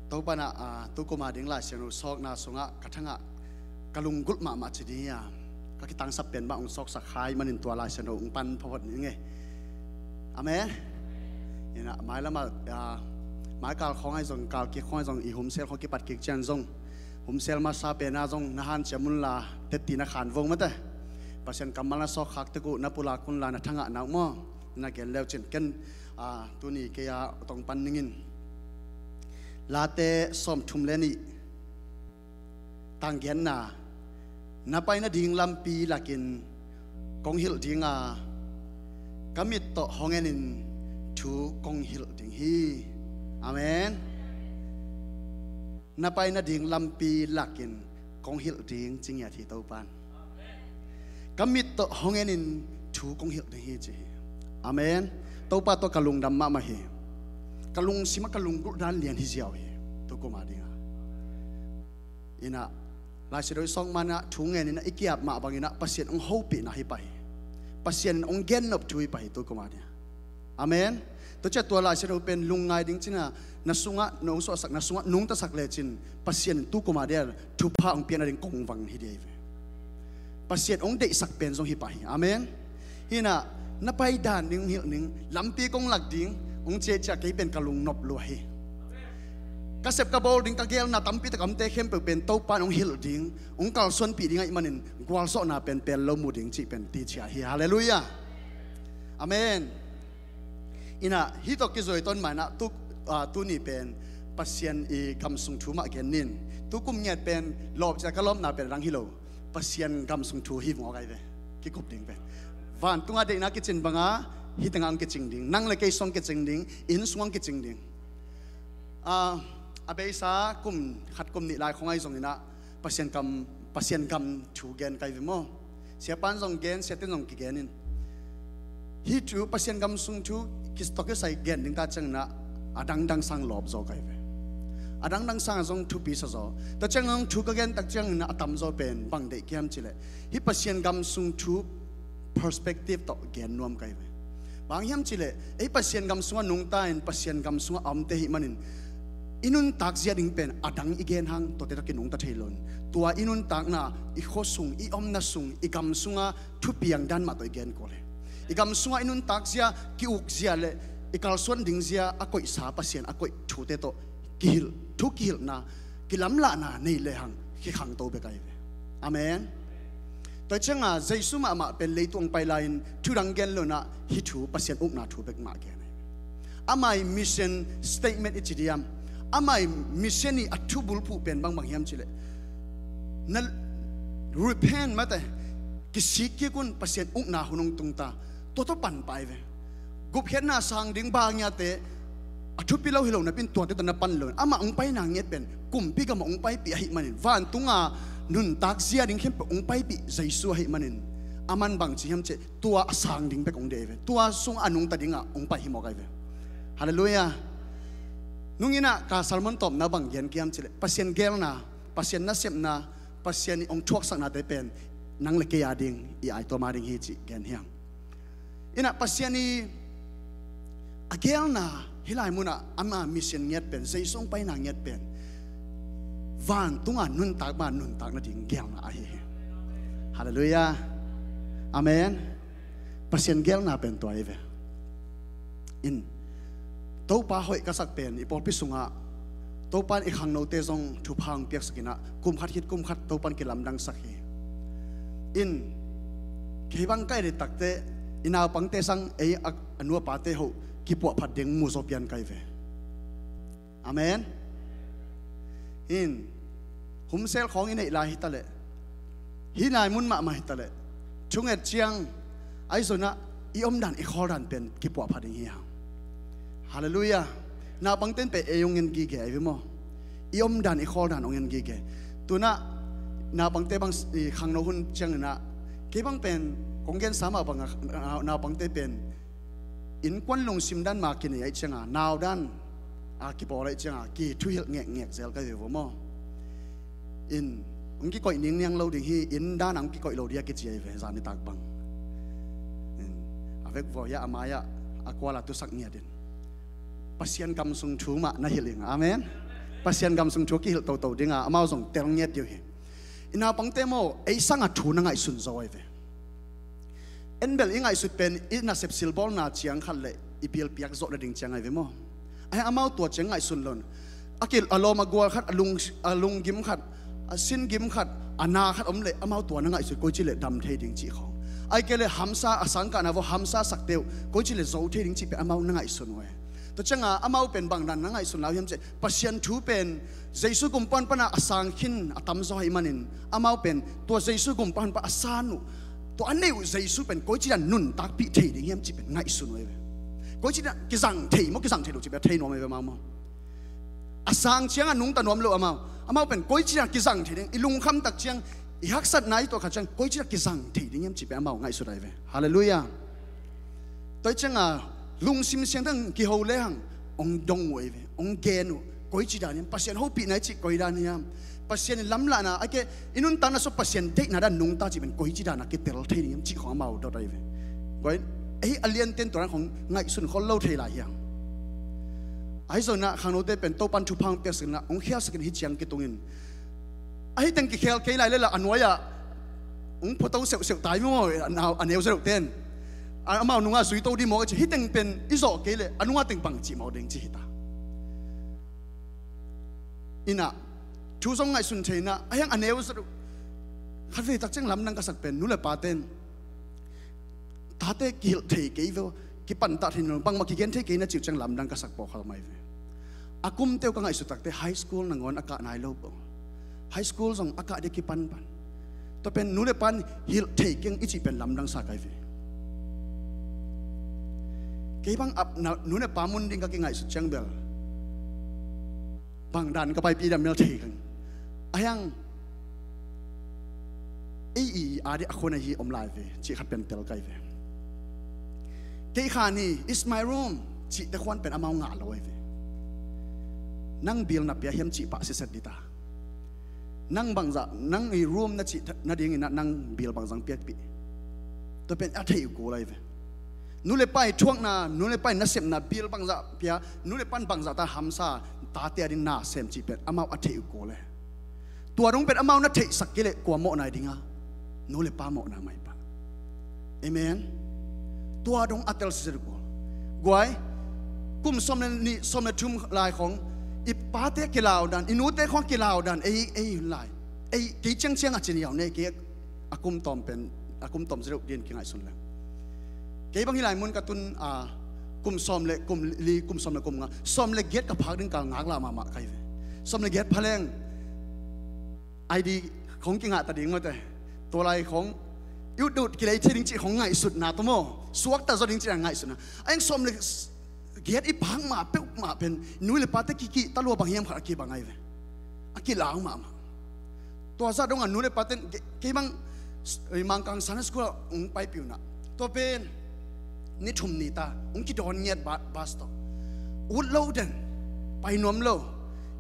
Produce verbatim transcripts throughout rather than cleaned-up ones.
Topa in ah, ah, tu kum a ding Lai Siangtho sawkna sungah ka thangah ka lunggulh mahmah ci ding hi a, ka kitangsap pen bang hong sawksak hai manin tua Lai Siangtho hong pan phawt ning e. Amen. Ina mailam ah, ah, maikal khawng ahi zong, kalkik khawng ahi zong, i humsel khawng kipat kik ciang zong, humsel masa pen ah zong na hanciam unla, tetti na khan vong mate. Pasian kammal na sawkkhak tek uh na pulak unla na thangah na uh maw. Na gen leu cin ken, ah, tuni kei a tong pan ning in. Late sawmthum le nih, tanggenna, na pai nading lampi lakin kong hilh ding a, ka mit tawh hong enin thu kong hilh ding hi. Amen. Na pai nading lampi lakin kong hilh ding ci ngiat hi Topa in. Ka mit tawh hong enin thu kong hilh ding hi ci hi. Amen. Topa tawh ka lungdam mahmah hi. Ka lungsim ah ka lunggulh dan lian hi ziau hi. Tu kum a ding a. Ina Lai Siangtho i sawk man ah thu ngen in ah i ki-ap mah bangin ah Pasian hong hopihna hi pah hi. Pasian in hong gennop thu hi pah hi tu kum a ding a. Amen. Tua ciah tua Lai Siangtho pen lungngai ding cin a, na sungah, na hong suahsak, na sungah nungtasak lecin Pasian in tu kum a dia thupha hong piak nading kongvang hi ding hi ve. Pasian hong deihsak pen zong hi pah hi. Amen. Hi in ah na pai dan ding hong hilh ning, lampi kong lak ding hong ci ciah kei pen ka lungnop lua hi. Ka sep ka bawl ding, ka gelna tampi tak a omte khempeuh pen Topa in hong hilh ding, hong kalsuanpih ding ahih manin gualzawhna pen pel lo mu ding cih pen ti ciah hi. Halleluiah. Amen. Ina hih tawh kizui tawn mah in ah tu, ah, tuni pen Pasian i gam sung thu mah gen ning. Tu kum ngiat pen lawp ciah ka lawpna pen a dang hi lo. Pasian gam sung thu hi vung aw kai ve. Kikup ding pen vantungah deihna kicin banga hih tengah hong kicing ding. Nang le kei sung hong kicing ding. Inn sung hong kicing ding. Ah, a beisa kum khat kum nih lai khawng ahi zongin ah Pasian gam, Pasian gam thu gen kai ve maw. Siapa in zong gen, siate in zong kigen in. Hih thu Pasian gam sung thu kis tawh kisai gen ding ta ciangin ah a dangdang sang lawp zaw kai ve. A dangdang sang a zong thupi sa zaw. Tua ciangin zong thu ka gen tak ciangin ah a tamzaw pen bang deih ka hiam cih leh hih Pasian gam sung thu perspective tawh gen nuam kai ve. Bang hiam cih leh ei Pasian gam sungah nungta in Pasian gam sungah a omte ahih manin i nuntak zia ding pen a dang i gen hang tuate tawh kinungta thei lo in, tua i nuntakna, i khua sung, i omna sung, i gam sunga thupiang dan mah tawh i gen kul hi. I gam sungah i nuntak zia, ki-uk zia le i kalsuan ding zia a koihsa Pasian a koih thute tawh kihilh, thu kihilhna, kilamlahna nei lehang kikhangto bek ahi ve. Amen. Tua cianga Jesu mahmah pen leitung hong pai lai-in thu dang gen lo in ah hih thu Pasian ukna thu bek mah gen ahi ve. Ama i mission statement i ci diam, ama i mission i a thu bulphuh pen bangbang hiam cih leh na repent mate, kisik kik un, Pasian ukna hun hong tung ta, tua tawh pan pah ahi ve. Gupkhiatna sang ding bang ngiate a thupi lo hi lo napi in tuate tawh na pan lo in, amah hong paina ngiat pen kumpi gamah hong paipih ahih manin vantunga nuntak zia ding khempeuh hong paipih Jesu ahih manin, aman bang ci hiam cih leh tua a sang ding bek hong deih ahi ve. Tua sung a nungta dingah hong pai hi mawk ahi ve. Halleluiah. Nung in ah ka sermon tawpna bang gen ka hiam cih leh Pasian geelna, Pasian nasepna, Pasian i hong thuaksaknate pen nang le kei a ding i aituam a ding hi cih gen hi hang. In ah Pasian i a geelna hih lai munah ama mission ngiat pen, Jesu hong paina ngiat pen vantunga nuntak banga nuntak nading geelna ahi hi. Halleluiah. Amen. Pasian geelna pen tua ahi ve. In Topa hoih ka sak pen i pawlpi sungah Topa in i khangnote zong thupha hong piaksak in ah kum khat khit kum khat Topa in kilamdangsak hi. In kei bang ka et takte i naupangte sang ei a, a nu a pate hoh kipuahphat ding mu zaw pian ka hi ve. Amen. In humsel khawng i neih lai hi taleh, hih lai mun mahmah hi taleh, thunget ciang ahi zongin ah i omdan i khawldan pen kipuahphat ding hi hang. Halleluiah. Naupangte in pen ei hong en gige ahi ve maw. I omdan i khawldan hong en gige. Tu-in ah naupangte bang i khangno hun ciangin ah kei bang pen kong gensa mah bangah naupangte pen innkuan lungsim dan mah kinei ahih cianga, nau dan a kibawl ahih cianga kithuhilh ngekngek zel ka hi ve maw. In hong kikoih ningniang lo ding hi, inn dan a hong kikoih lo ding a kici ahi ve zan nitak bang. In a vekvua hiah a mai-ah a kuala tusak ngiat in Pasian gam sung thu mah na hilh ing. Amen. Pasian gam sung thu a kihilh toto dinga amau zong tel ngiat dih uh hi. I naupangte maw, ei sanga thu na ngaihsun zaw ahi ve. En bel i ngaihsut pen i nasep silbawlna ciang khat le i bialpiak zawh nading ciang ahi ve maw. Ahi hang amau tua ciang ngaihsun lo in, a kilawm a gual khat, a lung, a lunggim khat, a singim khat, a na khat om leh amau tua na ngaihsun, koici le dam thei ding cih khawng. Ahih kei leh hamsa, a sangkahna vua hamsa sakte uh koici le zo thei ding cih pen amau na ngaihsun uh e. Tua cianga amau pen bangdan na ngaihsun lai uh hiam cih leh, Pasian thu pen Jesu gumpa pan a sang khin a tamzaw ahih manin, amau pen tua Jesu gumpa pan a san uh, tua a neih uh Jesu pen koici dan nuntakpih thei ding hiam cih pen ngaihsun uh ahi ve. Koici dan kizang thei maw, kizang thei lo cih pen a thei nuam ahi ve amau maw. A sang cianga nungta nuam lo amau. Amau pen koici dan kizang thei ding, i lungkham tak ciang, i haksatna i tuah khat ciang koici dan kizang thei ding hiam cih pen amau ngaihsut ahi ve. Halleluiah. Tua hi cianga lungsim siangtho in kiho lehang hong dong uh ahi ve, hong gen uh. Koici dan hiam, Pasian hopihna i cih koi dan hiam, Pasian i lamlahna, ahih kei leh i nuntakna sung Pasian deihna dan nungta cih pen koici dan a kitel thei ding hiam cih khawng amau dot ahi ve. Guai, ei a lianten tua dan khawng ngaihsun khol lo thei lai hiam. Ahi zongin ah khangnote pen Topan thupha hong piaksak in ah, hong khialsak in, hih ciang kitungin. Ahi teng kikhel kei lai lel a, a nuai-ah hong phuato seuhseuh tai maw, a neu, a neu zereuhten. A, amau nungah zuito dih mawk a ci, hih teng pen i zawh kei leh a nungah teng bang cih mawk ding ci hi ta. Inah thu zong ngaihsun thei inah, ahi hang a neu zereuh khatvei tak ciang lamdang ka sak pen nu le paten tate kihilh thei kei ve, kipantah thei nawn lo, bangmah kigen thei kei na cih uh ciang lamdang ka sak pawlkhat om ahi ve. A kumte uh ka ngaihsut takte high school nangawn a kah nai lo peuh. High school zong a kah ding kipanpan. Tua pen nu le pan hilh thei keng i cih pen lamdang sa ka hi ve. Kei bang a, na, nu le pa mun ding ka kingaihsut ciang bel bangdan ka paipih dan mel thei keng. Ahi hang ei i a dih a khuan ahi om lai ve cih khat pen tel ka hi ve. Kei khan hi, "It's my room," cihte khuan pen amau ngah lo ahi ve. Nang bill na pia hiam cih pah siset dih ta. Nang bangzah, nang i room na cih nadingin ah nang bill bangzah piakpih. Tua pen a theih uh kul ahi ve. Nu le pa i thuakna, nu le pa i nasepna, bill bangzah pia, nu le pan bangzah ta hamsa, tate a ding na sem cih pen amau a theih uh kul e. Tua dong pen amau na theihsak kei leh kua mawhna i ding a, nu le pa mawhna mah hi pah. Amen. Tua dong a tel siset uh kul. Guai, kum sawm le nih, sawm le thum lai khawng i pate kilau dan, i nute khawng kilau dan ei, ei hun lai. Ei, kei ciangciang a cin yau nei, kei a kum tawm pen, a kum tawm zereuh ding kingaihsun leng. Kei bang hih lai mun ka tun, a, kum sawm le kum li, kum sawm le kum nga, sawm le giat ka phak ding kal ngaklah mahmah ka hi ve. Sawm le giat pha leng I D khong kingah ta ding mawte. Tua lai khong i ut ut kilei thei ding cih khong ngaihsutna tua maw, suakta zaw ding cih a ngaihsutna. A eng sawm le giat i phak mah peuhmah pen nu le pate kikih ta lua bang hiam khat a kibang ahi ve. A kilau mahmah. Tua zah dongah nu le paten ke-, kei bang s-, Mangkang Sunday School ah hong paipih uh nah. Tua pen ni thum ni ta hong kidawn ngiat ba-, bus tawh. Ut lo den, pai nuam lo.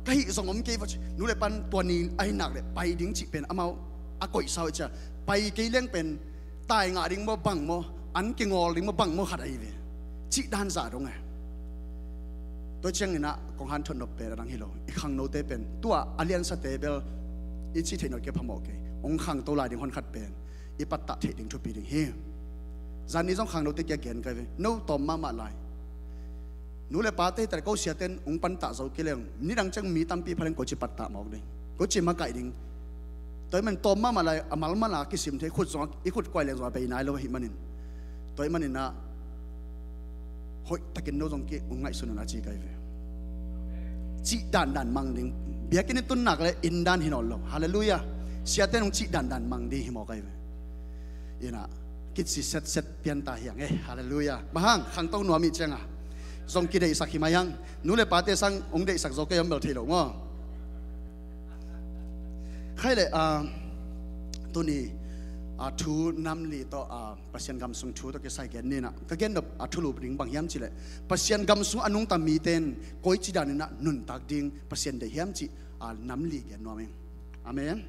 Ka hih zong om kei va ci. Nu le pan tua ni ahi nak le pai ding cih pen amau a koihsa uh cia. Pai kei leng pen tai ngah ding maw bang maw, an kingawl ding maw bang maw khat ahi ve. Cih dan zah dong e. Tua ciangin ah kong hanthot nop pen a dang hi lo. I khangnote pen tua a liansate bel i cih theih nop kei phamawh kei. Hong khangto lai ding hon khat pen i pattah theih ding thupi ding hi. Zan ni zong khangnote kia gen kai ve. No tawm mahmah lai. Nu le pate hita le ko siaten hong pantah zo kei leng nidang ciang mi tampi pha leng koici pattah mawk ding, koici makaih ding. Tua hi man tawm mahmah lai a malmal a kisim thei, khut zong a, i khut kuai leng zong a bei nai lo ahih manin. Tua hi manin ah hoih takin no zong ki hong ngaihsun un a ci kai ve. Cih dandan mang ding. Biakinn i tun nak le inn dan hi nawn lo. Halleluiah. Siaten hong cih dandan mang ding hi maw kai ve. Inah kici setset pianta hiang e. Halleluiah. Bang hang khangto nuam ih cianga zong kideihsak hi mai hang. Nu le pate sang hong deihsak zo kei om bel thei lo maw? Khai le, ah, tuni, ah, thu nam li tawh, ah, Pasian gam sung thu tawh kisai gen ninah ka gen nop a thulu ding bang hiam cih leh Pasian gam sung a nungta mite in koici daninah nuntak ding Pasian deih hiam cih, ah, nam li gen nuam ing. Amen.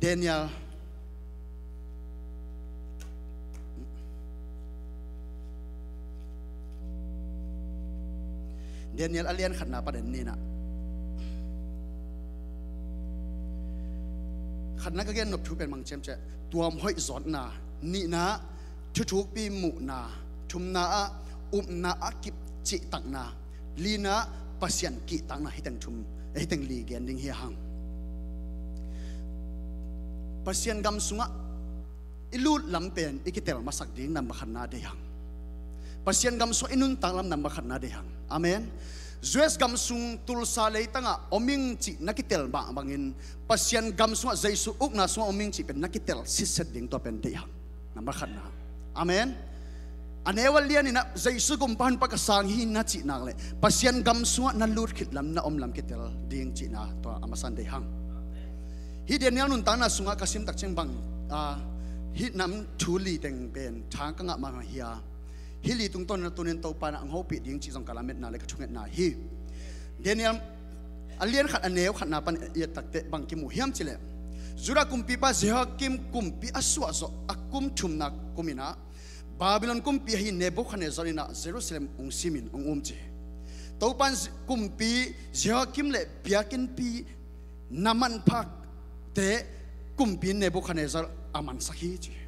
Daniel. Daniel a lian khatna pan en ni in ah, khatna ka gen nop thu pen bang ci hiam cih leh tuam hoih zawtna, nihna thuthukpi muhna, thumna ah upna a kip cihtakna, lina Pasian kihtakna, hih teng thum, hih teng li gen ding hi hang. Pasian gam sungah i lut lam pen i kitel masak ding number khatna deih hang. Pasian gam sungah i nuntak lam number khatna deih hang. Amen. U S gam sung Tulsa leitangah om ing cih na kitel mah bangin Pasian gam sungah Jesu ukna sungah om ing cih pen na kitel sitset ding, tua pen deih hang. Number khatna. Amen. A neu a lian in ah Jesu gumpa honpa ka sang hi na cih nak leh Pasian gam sungah na lut khit lam, na om lam kitel ding cihna, tua a masa in deih hang. Hih Daniel nuntakna sungah ka sim tak ciang bang, ah, hih nam thu li teng pen thang ka ngah mah hi a, hih li tungtawn in ah tuni in Topa in ah hong hopih ding cih zong ka lametna le ka thungetna hi. Daniel a lian khat a neu khatna pan i et tak teh bang kimu hiam cih leh, Judah kumpipa Jehoiakim kumpi a suahzawh a kum thumna kum in ah Babylon kumpi ahi Nebuchadnezzar in ah Jerusalem hong sim in hong um ci hi. Topa in kumpi Jehoiakim le biakinnpi na manphate kumpi Nebuchadnezzar a mansak hi ci hi.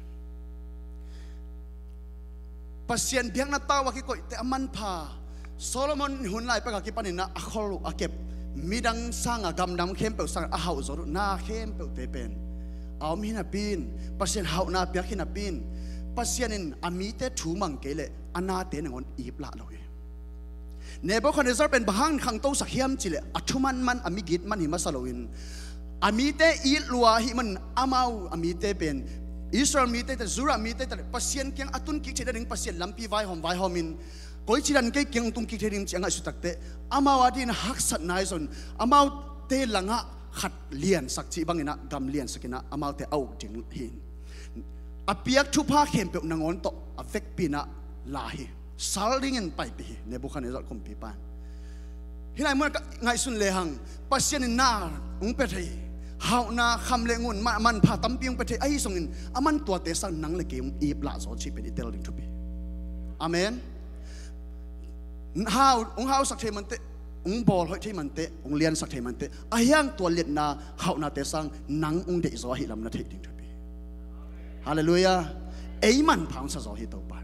Pasian biakna tau a kikoihte a manpha, Solomon hun lai pek a kipan in ah a khol uh a kep, midang sang a, gamdang khempeuh sang a hauh zawh uh na khempeuhte pen a om hi napi in, Pasian hauhna piak hi napi in, Pasian in a mite thu mang kei leh a nate nangawn ip lah lo hi. Nebuchadnezzar pen bang hang khangtosak hiam cih leh a thu manman, a migit man hi masa loin, a mite it lua ahih manin amau a mite pen, Israel mite ta, Judah mite ta le Pasian kiang a tun kik theih nading Pasian lampi vaihawm vaihawm in, koici dan kei kiang tung kik thei ding cih a ngaihsut tak teh amau a dingin haksatna ahi zongin amaute langah khat liansak cih bangin ah gam liansak in ah amaute a uk ding hi. A piak thupha khempeuh nangawn tawh a vekpi in ah la hi. Sal dingin paipih hi Nebuchadnezzar kumpipa in. Hih lai mun ah ka ngaihsun lehang, Pasian in na hong pia thei, hauhna, kham le ngun, ma-, manpha tampi hong pia thei ahi zongin, aman tuate sang nang le kei hong ip lah zaw cih pen i tel ding thupi. Amen. Hau, hong hausak thei manteh, hong bawl hoih thei manteh, hong liansak thei manteh, a hiang tua liatna hauhnate sang nang hong deih zaw ahi lam na theih ding thupi. Halleluiah. Ei manpha hong sa zaw hi Topa.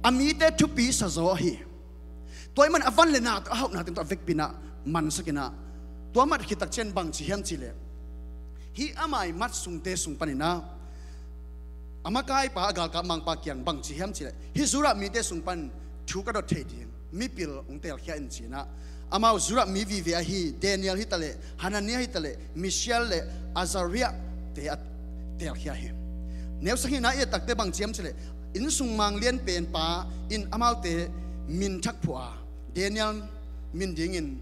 A mite thupi sa zaw hi. Tua ahih man a van le na tawh, a hauhna teng tawh a vekpi in ah mansak in ah, tua mat khit tak ciang bang ci hiam cih leh, hih ama i mat sungte sung panin ah a makaipa, a galkap mangpa kiang bang ci hiam cih leh, hih Judah mite sung pan thu ka dot thei ding mipil hong teelkhia in ci in ah, amau Judah mi vive ahi Daniel hi ta leh, Hananiah hi ta leh, Mishael le Azariah te a teelkhia hi. Neu sagihna i et tak teh bang ci hiam cih leh, innsung mang lianpen pa in amaute min thak phuah a, Daniel min dingin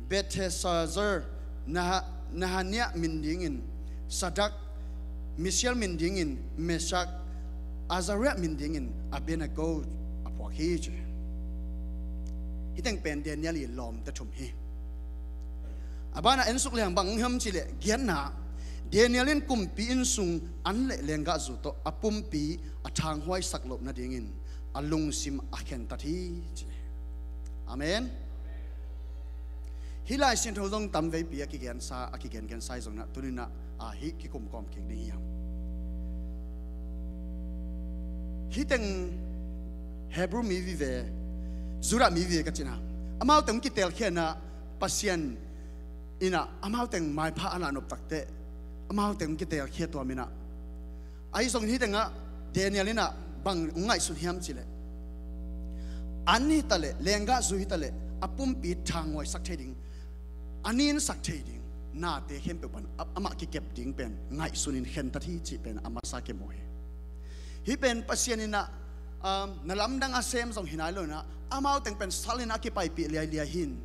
Belteshazzar, Naha-, Nehemiah min dingin Shadrach, Mishael min dingin Meshach, Azariah min dingin Abednego a phuak hi ci. Hih teng pen Daniel i lawmte thum hi. A banah en suk lehang bang hiam cih leh, giatna, Daniel in kumpi innsung an le lenggahzu tawh a pumpi a thanghuaisak loh nadingin a lungsim a khentat hi ci. Amen. Hih Lai Siangtho zong tamveipi a kigensa, a kigengensa hi zongin ah tuni in ah, ah, hih kikum kawm kik ding hi hang. Hih teng Hebrew mi vive, Judah mi vive ka cihna, amaute hong kiteelkhia in ah Pasian in ah amau teng maipha a lah nop tak teh amau teng hong kiteelkhia tuam in ah, ahi zongin hih tengah Daniel in ah bang hong ngaihsun hiam cih leh, an hi ta leh, lenggahzu hi ta leh, a pumpi thanghuaisak thei ding, a ninsak thei ding nate khempeuh pan a-, amah kikep ding pen ngaihsun in khentat hi cih pen a masa kimu hi. Hih pen Pasian in ah, um, na lamdang a sem zong hi nai lo in ah, amau teng pen sal in a kipaipih liailiai hi in,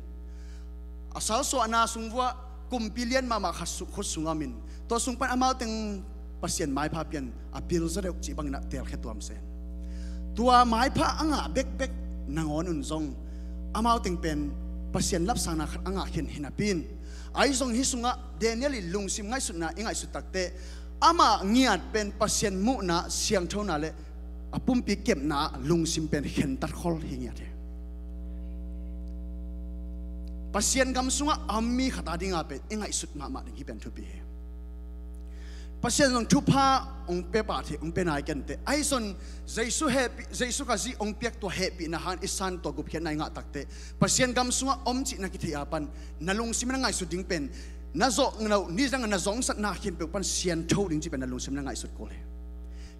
a salsuahna sung vuah kumpi lian mahmah khat su-, khut sungah om in, tua sung pan amau teng Pasian maipha pian a pil zaw deuh cih bangin ah teelkhia tuam sen. Tua maipha a ngah bekbek nangawn un zong amau teng pen Pasian lapsangna khat a ngah khin hi napi in, ahi zong hih sungah Daniel i lungsim ngaihsutna i ngaihsut tak teh, amah ngiat pen Pasian muhna, siangthona le a pumpi kepna ah lungsim pen khentat khol hi ngiat hi. Pasian gam sungah a om mi khat a dinga pen i ngaihsut mahmah ding hi pen thupi hi. Pasian zong thupha hong pia pah thei, hong pia nai kenteh. Ahi zong Jesu hehpih, Jesu Khazih hong piak tua hehpihna hang i san tua gupkhiatna i ngah takteh, Pasian gam sungah om cih na kithei a pan na lungsim na ngaihsut ding pen, na zawh loh ni zangah na zongsatna khempeuh pan siangtho ding cih pen na lungsim na ngaihsut kul hi.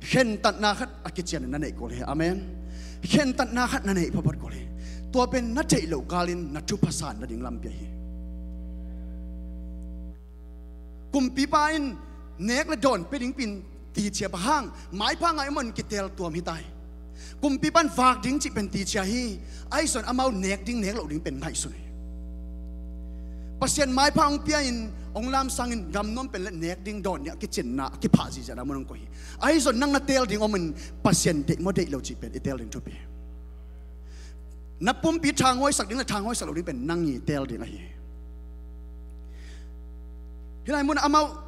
Khentatna khat a kician na neih kul hi. Amen. Khentatna khat na neih photphot kul hi. Tua pen na theih loh kalin na thupha san nading lampi ahi hi. Kumpipa in nek le dawn pia ding pen ticia pah hang, maipha ngaih om in kitel tuam hi ta hi. Kumpipa in vak ding cih pen ticia hi. Ahi zong amau nek ding nek loh ding pen ngaihsun hi. Pasian maipha hong pia in, hong lamsang in, gam nuam pen le nek ding dawn ding a kicinna, a kiphah zihziahna mun hong koih hi. Ahi zong nang na teel ding om in, Pasian deih maw deih lo cih pen i teel ding thupi hi. Na pumpi thanghuaisak ding le thanghuaisak lo ding pen nang i teel ding ahi hi. Hih lai munah amau,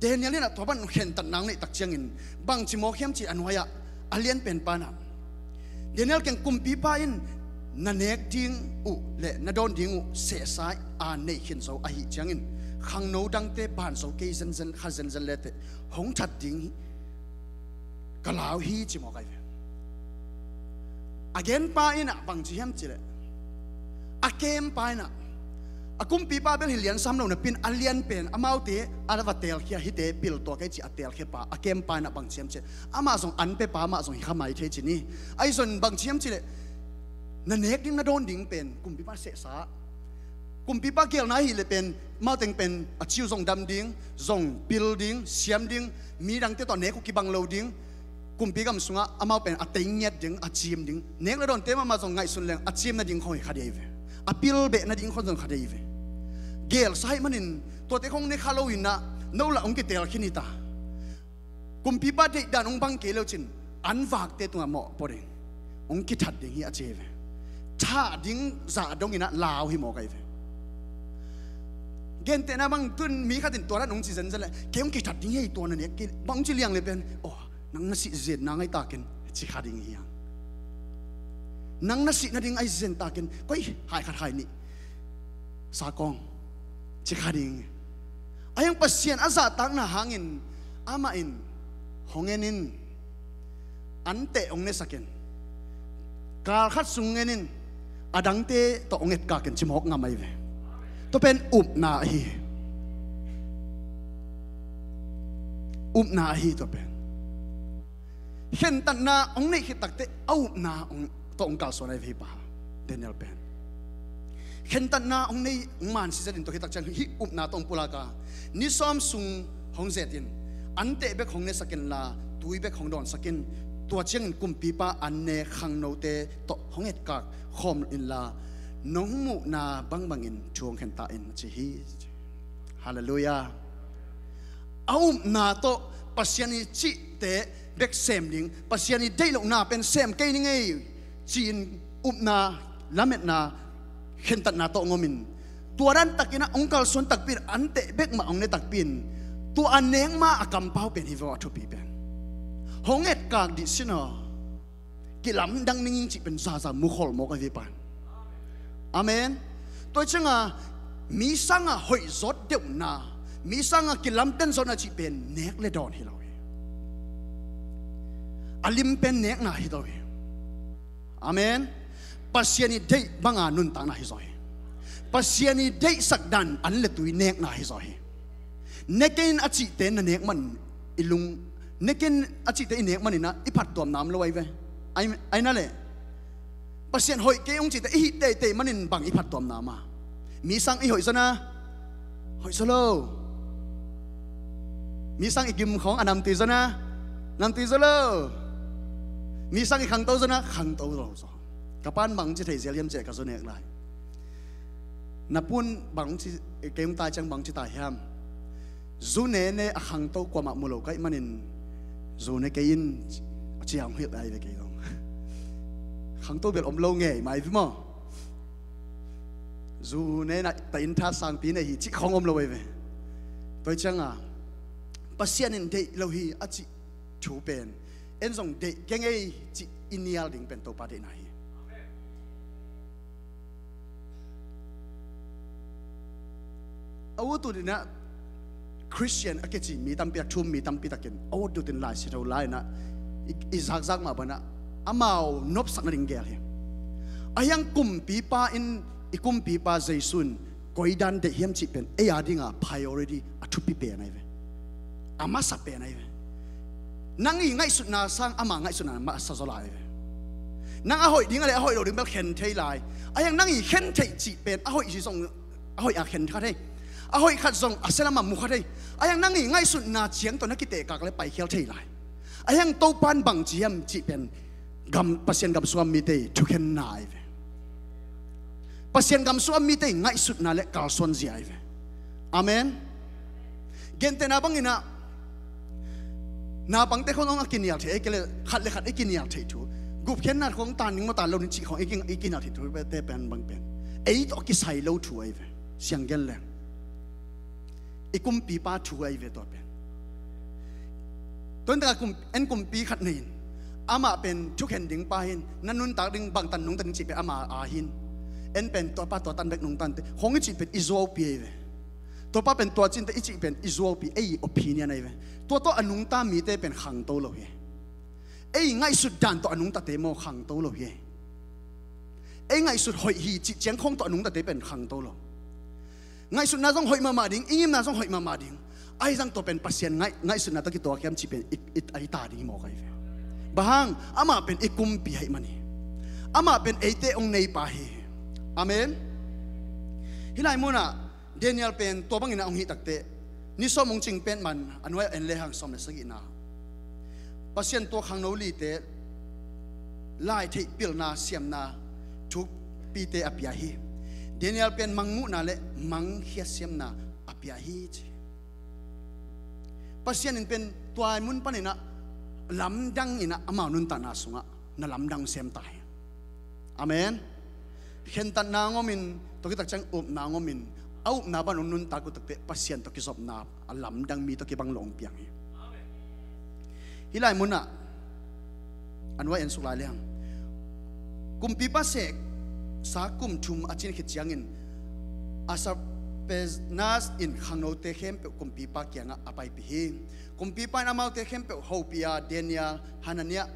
Daniel in ah tua pan khentatna hong neih tak ciangin bangci mawk hiam cih a nuai-ah, a lianpen pa in ah, Daniel kiang kumpipa in na nek ding uh le na dawn ding uh sehsa a nei khin zo ahih ciangin khangno dangte ban zo kei zenzen, kha zenzen leteh hong that ding ka lau hi, ci mawk ahi ve. A genpa in ah bangci hiam cih leh, a kempa in ah, a kumpipa bel hi liansam lo napi in a lianpen amaute a va teelkhia, hihte pil tuak ei cih a teelkhiapa, a kempa in ah bangci hiam cih leh, amah zong an piapa, amah zong hi kha mai thei ci ni. Ahi zong bangci hiam cih leh, na nek ding na dawn ding pen kumpipa sehsa, kumpipa geelna ahih leh pen, amau teng pen a ci uh zong dam ding, zong pil ding, siam ding, midangte tawh nek uh kibang lo ding. Kumpi gam sungah amau pen a tei ngiat ding, a ciim ding. Nek le dawnte mahmah zong ngaihsun leng a ciim nading khong hi kha ding ahi ve. A pil beh nading khong zong kha ding ahi ve. Geelsa ahih manin tuate khong ne kha lo in ah, no lah hong kiteel khin hi ta. Kumpipa deihdan hong bang kei le uh cin, an vakte tungah mawhpaw ding, hong kithat ding hi, a ci hi ve. Thah ding zah dong in ah lau hi mawk ahi ve. Gentehna bang, tun mi khat in tua dan hong ci zenzen leh, kei hong kithat ding hi, tua na nek kei, bang hong ci liang le pen, oh, nang na sih zenna ngai takin, ci kha ding hi hang. Nang na sih nading ahi zen takin, koi hai khat hai nih sa kong, ci kha ding hi. Ahi hang Pasian a zahtakna hangin amah in hong en in, anteh hong nesak in, kal khat sung en in, a dangte tawh hong etkak in, ci mawk ngam ahi ve. Tua pen upna ahi hi. Upna ahi hi tua pen. Khentatna hong neih khit takteh a upna hong, tawh hong kalsuan ahi ve hih pa Daniel pen. Khentatna hong nei, hong mansi zet in tua khit tak ciang hih upna tawh hong pulak a, ni sawm sung hong zet in, anteh bek hong nesak inla, tui bek hong dawnsak in, tua ciangin kumpipa an ne khangnote tawh hong etkak khawm inla, nong muhna bangbangin thu hong khen ta in, a ci hi. Halleluiah. A upna tawh Pasian i cihte bek sem ding, Pasian i deih lohna pen sem kei ning ei, ci-in upna, lametna, khentatna tawh hong om in, tua dan takin ah hong kalsuan takpi in, anteh bek mah hong ne takpi in, tua a nek ma a kampau pen hi ve aw, a thupi pen. Hong etkak dih sin aw. Kilamdang ning cih pen zaza mukhol mawk ahi ve pan. Amen. Tua ciangah mi sangah hoih zawt deuhna, mi sangah kilampen zawtna cih pen nek le dawn hi lo hi. A lim pen nekna hi lo hi. Amen. Pasian i deih banga nuntakna hi zaw hi. Pasian i deihsak dan an le tui nekna hi zaw hi. Nekin a cihte na nek man i lung, nekin a cihte i nek manin ah i phattuamna om lo ahi ve. Ai, ai na le. Pasian hoih kei hong cihte i hih teitei manin bang i phattuamna om a. Mi sang i hoih zaw na, hoih zaw lo. Mi sang i gim khawng a namtui zaw na, namtui zaw lo. Mi sang i khangto zaw na, khangto lo zaw. Ka pan bang ci thei zel hiam cih ka zu nek lai. Na pun bang ci, kei hong tai ciang bang ci ta hiam? Zu ne ne a khangto kuamah mu lo ka hih manin zu ne kei in, a ci hong hilh lai ve kei zong. Khangto bel om lo ngei mai ve maw? Zu ne na ta in tha sangpi ne hi cih khawng om lo ahi ve. Tua ciangah Pasian in deih lo hi a cih thu pen, en zong deih keng ei cih i nial ding pen Topa deihna hi. A ut ut inah Khristian a kici mi tampi tak, thu-um mi tampi takin a ut ut in Lai Siangtho la inah i, i zakzak mah banah amau nopsak nading gel hi. Ahi hang kumpipa in, i kumpipa Jesu in koi dan deih hiam cih pen ei a dinga priority a thupi pen ahi ve. A masa pen ahi ve. Nang i ngaihsutna sang ama ngaihsutna masa zaw lai ve. Nang a hoih ding a le a hoih lo ding bel khen thei lai. Ahi hang nang i khen theih cih pen a hoih hi zong a hoih a khen kha thei. A hoih khat zong a sia lam ah mu kha thei. Ahi hang nang i ngaihsutna ciang tawh na kitehkak le paikhial thei lai. Ahi hang Topa'n bang ci hiam cih pen gam, Pasian gam sungah mite i thukhenna ahi ve. Pasian gam sungah mite i ngaihsutna le kalsuanzia ahi ve. Amen. Gentehna bang inah naupangte khong a kinial theih, ei kei le khat le khat i kinial theih thu, gupkhiatna khong tan ding maw tan lo ding cih khong i ki, i kinial theih thu te pen bang pen ei tawh kisai lo thu ahi ve. Siang gen leng i kumpipa thu ahi ve tua pen. Tuan taka kum, en kumpi khat nei in amah pen thukhen ding pa hi in, na nuntak ding bangtan nungta ding cih pen ama a hi in, en pen tuapa tuatan bek nungtante khong i cih pen i zuaupi ahi ve. Tuapa pen tua cinte i cih pen i zuaupi, ei opinion ahi ve. Tua tawh a nungta mite pen khangto lo hi. Ei ngaihsut dan tawh a nungtate maw khangto lo hi. Ei ngaihsut hoih hi cih ciang khong tawh a nungtate pen khangto lo. Ngaihsutna zong hoih mahmah ding, i ngimna zong hoih mahmah ding. Ahi zang tua pen Pasian ngaih, ngaihsutna tawh kituak hiam cih pen i, i, a i ta ding hi mawk ahi ve. Bang hang, amah pen i kumpi ahih man hi. Amah pen eite hong neipa hi. Amen. Hih lai munah Daniel pen tua bangin a hong hih takteh ni sawm hong cing petman a nuai a en le hang sawm le sagihna Pasian tua khangno lite lai theih pilna siamna thukpite a pia hi. Daniel pen mangmuhna le mangkhiasiamna a pia hi ci. Pasian in pen tua mun paninah lamdang inah amau nuntakna sungah na lamdang sem ta hi. Amen. Khentatna hong omin, tua kitak ciang upna hong omin, a upna ban hong nuntak uh takteh Pasian tawh kizopna a lamdang mi tawh kibang lo hong piang hi. Hih lai munah a nuai en suk lai lehang kumpipa sek sa kum thum a cin khit ciangin Asarpenas in khangnote khempeuh kumpipa kiangah a paipih hi. Kumpipa in amaute khempeuh hopih a Daniel, Hananiah,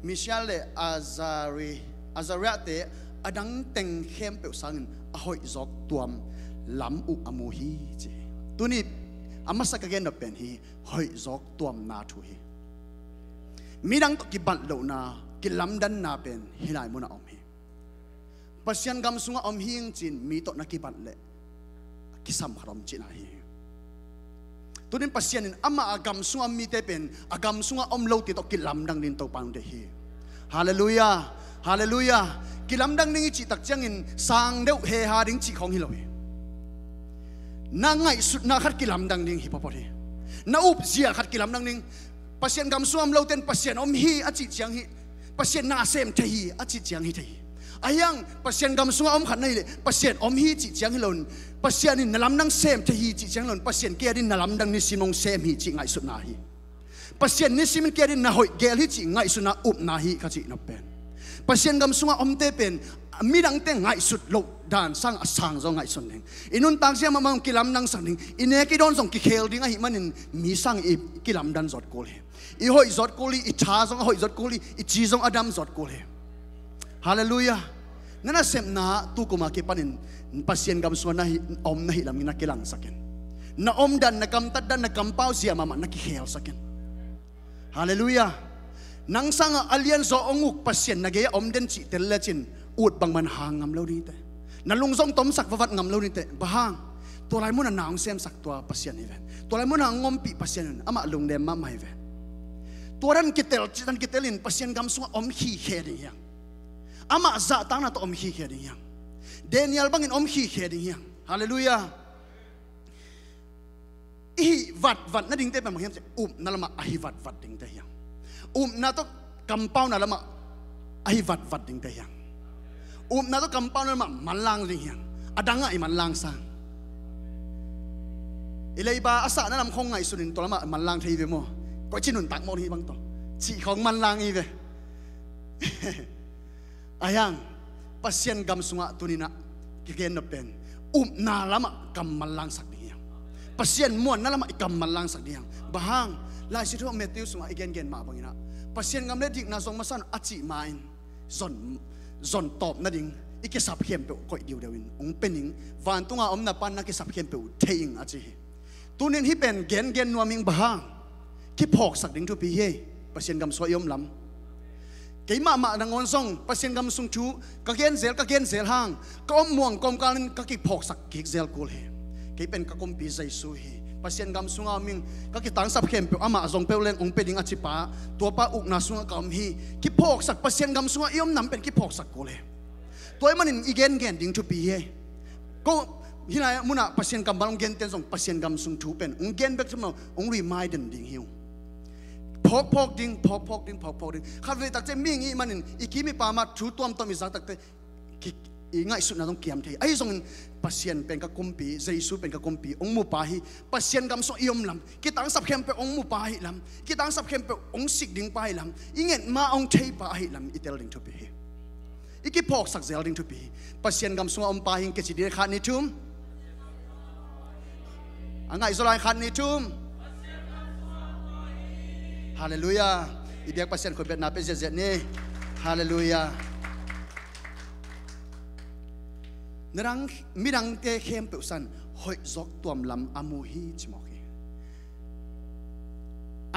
Mishael le Azari, Azariahte a dang teng khempeuh sangin a hoihzawk tuam lam uh a mu hi ci hi. Tuni a masa ka gen nop pen hi hoihzawk tuamna thu hi. Midang tawh kibat lohna, kilamdanna pen hih lai munah om hi. Pasian gam sungah om hing cin mi tawh na kibat leh kisam khat om cihna hi. Tunin Pasian in amah a gam sungah om mite pen a gam sungah om lote tawh kilamdang ding Topa hong deih hi. Halleluiah. Halleluiah. Kilamdang ding i cih tak ciangin sang deuh heha ding cih khawng hi lo hi. Na ngaihsutna khat kilamdang ding hi pawpaw hi. Na upzia khat kilamdang ding. Pasian gam sungah om lote in Pasian om hi a cih ciang hi. Pasian na sem thei hi a cih ciang hi thei hi. Ahi hang Pasian gam sungah om khat na hih leh Pasian om hi cih ciang hi loin Pasian in na lamdang sem thei hi cih ciang hi loin Pasian kei a din na lamdang nisim hong sem hi cih ngaihsutna hi. Pasian nisim in kei a din na hoih gel hi cih ngaihsutna upna hi ka cih nop pen. Pasian gam sungah omte pen midangte ngaihsut loh dan sang a sang zong ngaihsun ding. I nuntak zia mahmah zong kilamdang sak ding. I nek i dawn zong kikhel ding ahih manin mi sang i kilamdan zawt kul hi. I hoih zawt kul hi, i tha zong a hoih zawt kul hi, i ci zong a dam zawt kul hi. Halleluiah. Na nasepna tukum a kipanin Pasian gam sungah na hi, om na hih lam na kilangsak in. Na omdan, na kamtatdan, na kampau zia mahmah na kikhelsak in. Halleluiah. Nang sangah a lianzaw hong uk Pasian na gei-ah om den cih tel lecin ut bangman hang ngam lo ding hi teh. Na lungzong tomsak vavat ngam lo ding hi teh. Bang hang? Tua lai munah na hong semsak tua Pasian hi ven. Tua lai munah hong ompih Pasian hi ven. Amah lungdem mahmah hi ven. Tua dan kitel, cih dan kitelin Pasian gam sungah om khikhe ding hiang. Amah zahtakna tawh om khikhe ding hiang. Daniel bangin om khikhe ding hiang. Halleluiah. I hih vatvat nadingte pen bang hiam cih upna lamah a hi vatvat dingte hiang. Upna tawh kampauna lamah a hi vatvat dingte hiang. Upna tawh kampauna lamah manlang ding hiang. A dangah i manlang sang. I leiba a sahna lam khong ngaihsunin tua lamah manlang thei ve maw? Koici nuntak mawh hi bang tawh cih khong manlang hi ve. Ahi hang Pasian gam sungah tuninah kigen nop pen upna lamah kam manlangsak ding hiang. Pasian muanna lamah i kammal langsak ding hi hang. Bang hang? Lai Siangtho Matthew sungah i gengen mah bangin ah, Pasian gam le dikna zong masa un a cih ma-in zon, zon tawp nading i kisap khempeuh koih diudeu in hong pia ning. Vantunga om na Pa'n na kisap khempeuh thei ing a ci hi. Tunin hih pen gengen nuam ing. Bang hang? Kiphawksak ding thupi hi. Pasian gam sungah i om lam. Kei mahmah nangawn zong Pasian gam sung thu ka gen zel, ka gen zel hang, ka om muang kawmkal in ka kiphawksak kik zel kul hi. Kei pen ka kumpi Jesu hi. Pasian gam sungah om ing. Ka kitangsap khempeuh amah zong peuh leng hong pia ding a ci pa, tua pa ukna sungah ka om hi. Kiphawksak, Pasian gam sungah i om nam pen kiphawksak kul hi. Tua ahih manin i gengen ding thupi hi. Ko hih lai munah Pasian kammal hong genten zong Pasian gam sung thu pen hong gen bek tham lo, hong remind den ding hi ung. Phawkphawk ding, phawkphawk ding, phawkphawk ding. Khatvei takte mihing i hih manin i kim i pam a thu tuamtuam i zak takte ki, i ngaihsutna zong kiam thei. Ahi zongin Pasian pen ka kumpi, Jesu pen ka kumpi hong mu pa hi. Pasian gam sungah i om lam, kitangsap khempeuh hong mu pa ahi lam, kitangsap khempeuh hong sik ding pa ahi lam, i nget ma hong thei pa ahi lam i tel ding thupi hi. I kiphawksak zel ding thupi hi. Pasian gam sungah om pa hi ing, kei ci ding, khat, nih, thum. A ngaihzaw lai, khat, nih, thum. Halleluiah. I biak Pasian khut betna pia ziahziah ni. Halleluiah. Midang, midangte khempeuh san hoih zawk tuam lam a mu hi ci mawk hi.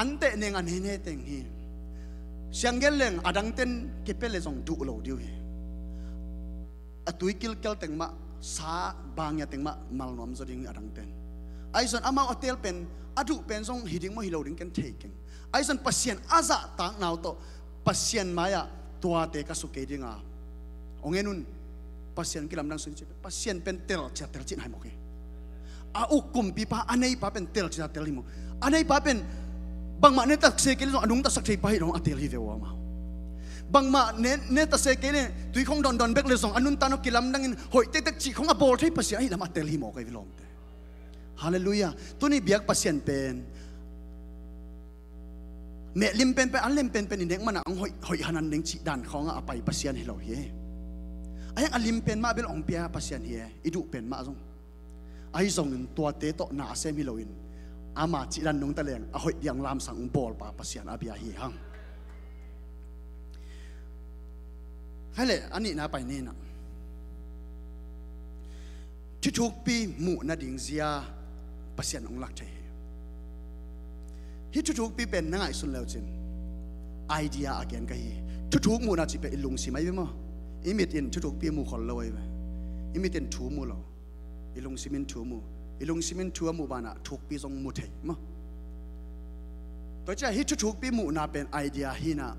An teh neng an hene teng hi. Siang gen leng a dangten kipia le zong duh lo ding uh hi. A tui kilkel teng mah, sa bangia teng mah malnuam zaw ding a dangten. Ahi zong amau a teel pen, a duh pen zong hi ding maw hi lo ding ken thei keng. Ahi zong Pasian a zahtakna uh tawh Pasian mai-ah tuate ka suk kei ding a, hong en un. Pasian kilamdang sung ci, Pasian pen tel cia tel cin hai mawk hi. A uk kumpipa a neipa pen tel cia tel hi mawk. A neipa pen bangmah ne ta se kei le zong a nungta sak theipa hi dong a tel hi ve uh amau. Bangmah ne, ne ta se kei le tui khong dondon bek le zong a nuntan uh kilamdangin hoih tektek cih khong a bawl thei Pasian ahi lam a tel hi mawk ahi ve lawmte. Halleluiah. Tuni biak Pasian pen mehlim penpen, an lem penpen i nek mana hong hoih, hoih hanan ding cih dan khawngah a pai Pasian hi lo hi. A hiang a lim pen mah bel hong pia Pasian hi e, i duh pen mah zong. Ahi zongin tuate tawh na a sem hi loin ama cih dan nungta leng a hoih diang lamsang hong bawlpa Pasian a bia hi hang. Hai le, a nihna pai ni nah. Thuthukpi muh nading zia Pasian hong lak thei hi. Hih thuthukpi pen na ngaihsun leucin idea a gen ka hi. Thuthuk muhna cih pen i lungsim ahi ve maw? I mit in thuthukpi mu khol lo ahi ve. I mit in thu mu lo. I lungsim in thu mu. I lungsim in thu a muh banah thukpi zong mu thei maw? Tua ciah hih thuthukpi muhna pen idea hi nah.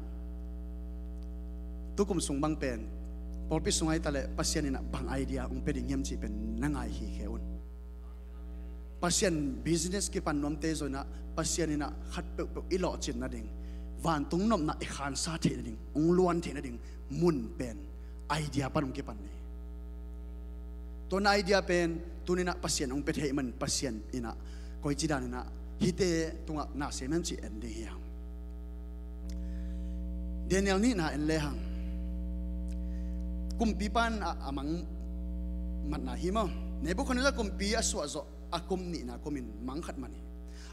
Tukum sung bang pen pawlpi sung ahi ta leh Pasian inah bang idea hong pia ding hiam cih pen na ngai hi khe un. Pasian business kipan nuamte zong inah Pasian inah khat peuhpeuh i lawhcin nading, vantung nopna i khansa theih nading, hong luan theih nading mun pen idea pan hong kipan ni. Tuan idea pen tuninah Pasian hong pia thei man Pasian inah koici daninah hihte tungah na sem hen cih en ding hi hang. Daniel nihna en lehang kumpipa in a, a mang matna hi maw? Nebukhadnezzar kumpi a suahzawh a kum nihna kumin mang khat man hi.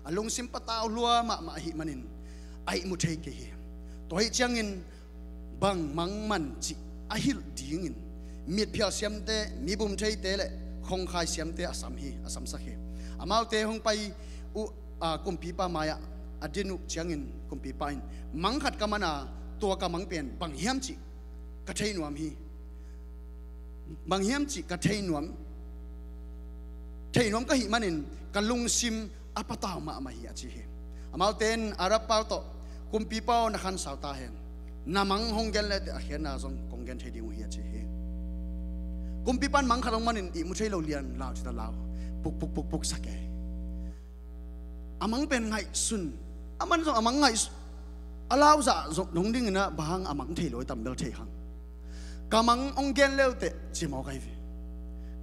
A lungsim patau lua mahmah ahih manin a ihmu thei kei hi. Tua ahih ciangin bang mang man cih a hilh dingin mitphial siamte, mibum theite le khongkhai siamte a sam hi, a samsak hi. Amaute hong pai uh a kumpipa mai-ah a din uh ciangin kumpipa in, mang khat ka man a, tua ka mang pen bang hiam cih ka thei nuam hi. Bang hiam cih ka thei nuam, thei nuam ka hih manin ka lungsim a patau mahmah hi a ci hi. Amaute in Arab pau tawh, kumpipa aw, na khansau ta hen, na mang hong gen le teh a khiatna zong kong gen thei ding uh hi a ci hi. Kumpipa in mang khat hong manin ihmu thei lo lian lau ci ta lau, puk puk puk puk sa kei. A mang pen ngaihsun, a man zong a mang ngaihsun, a lau zah zong dong dinginah bang hang a mang thei lo i tam bel thei hang. Ka mang hong gen leu teh ci mawk ahi ve.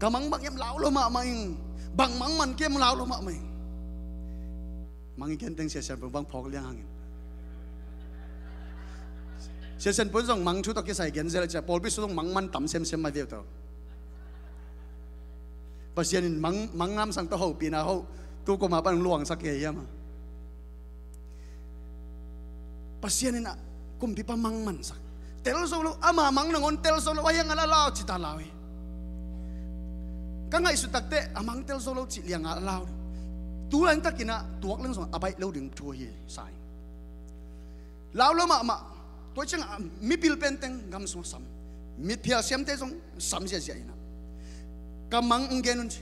Ka mang bang hiam lau lo mahmah ing. Bang mang man kiam lau lo mahmah ing. Mang i gen teng Sia Sian Pun bang phawk liang hangin. Sia Sian Pun zong mang thu tawh kisai gen zel a cia, pawlpi sung zong mang man tam semsem mai viau tau. Pasian in mang, mang ngamsang tawh hopihna ho Tu kua mah pan luangsak kei hiam a? Pasian in a kumpipa mang mansak. Tel zo lo, ama mang nangawn tel zo lo, a hiang a la lau ci ta lau hi. Ka ngaihsut takte a mang tel zo lo cih lianga a lau ding. Tu laitakin a tuak leng zong a baih lo ding thu hi sa hi. Lau lo mahmah. Tua ciang a mipil penteng gam sungah sam. Miphial siamte zong sam ziahziah in a, ka mang ong gen un ci.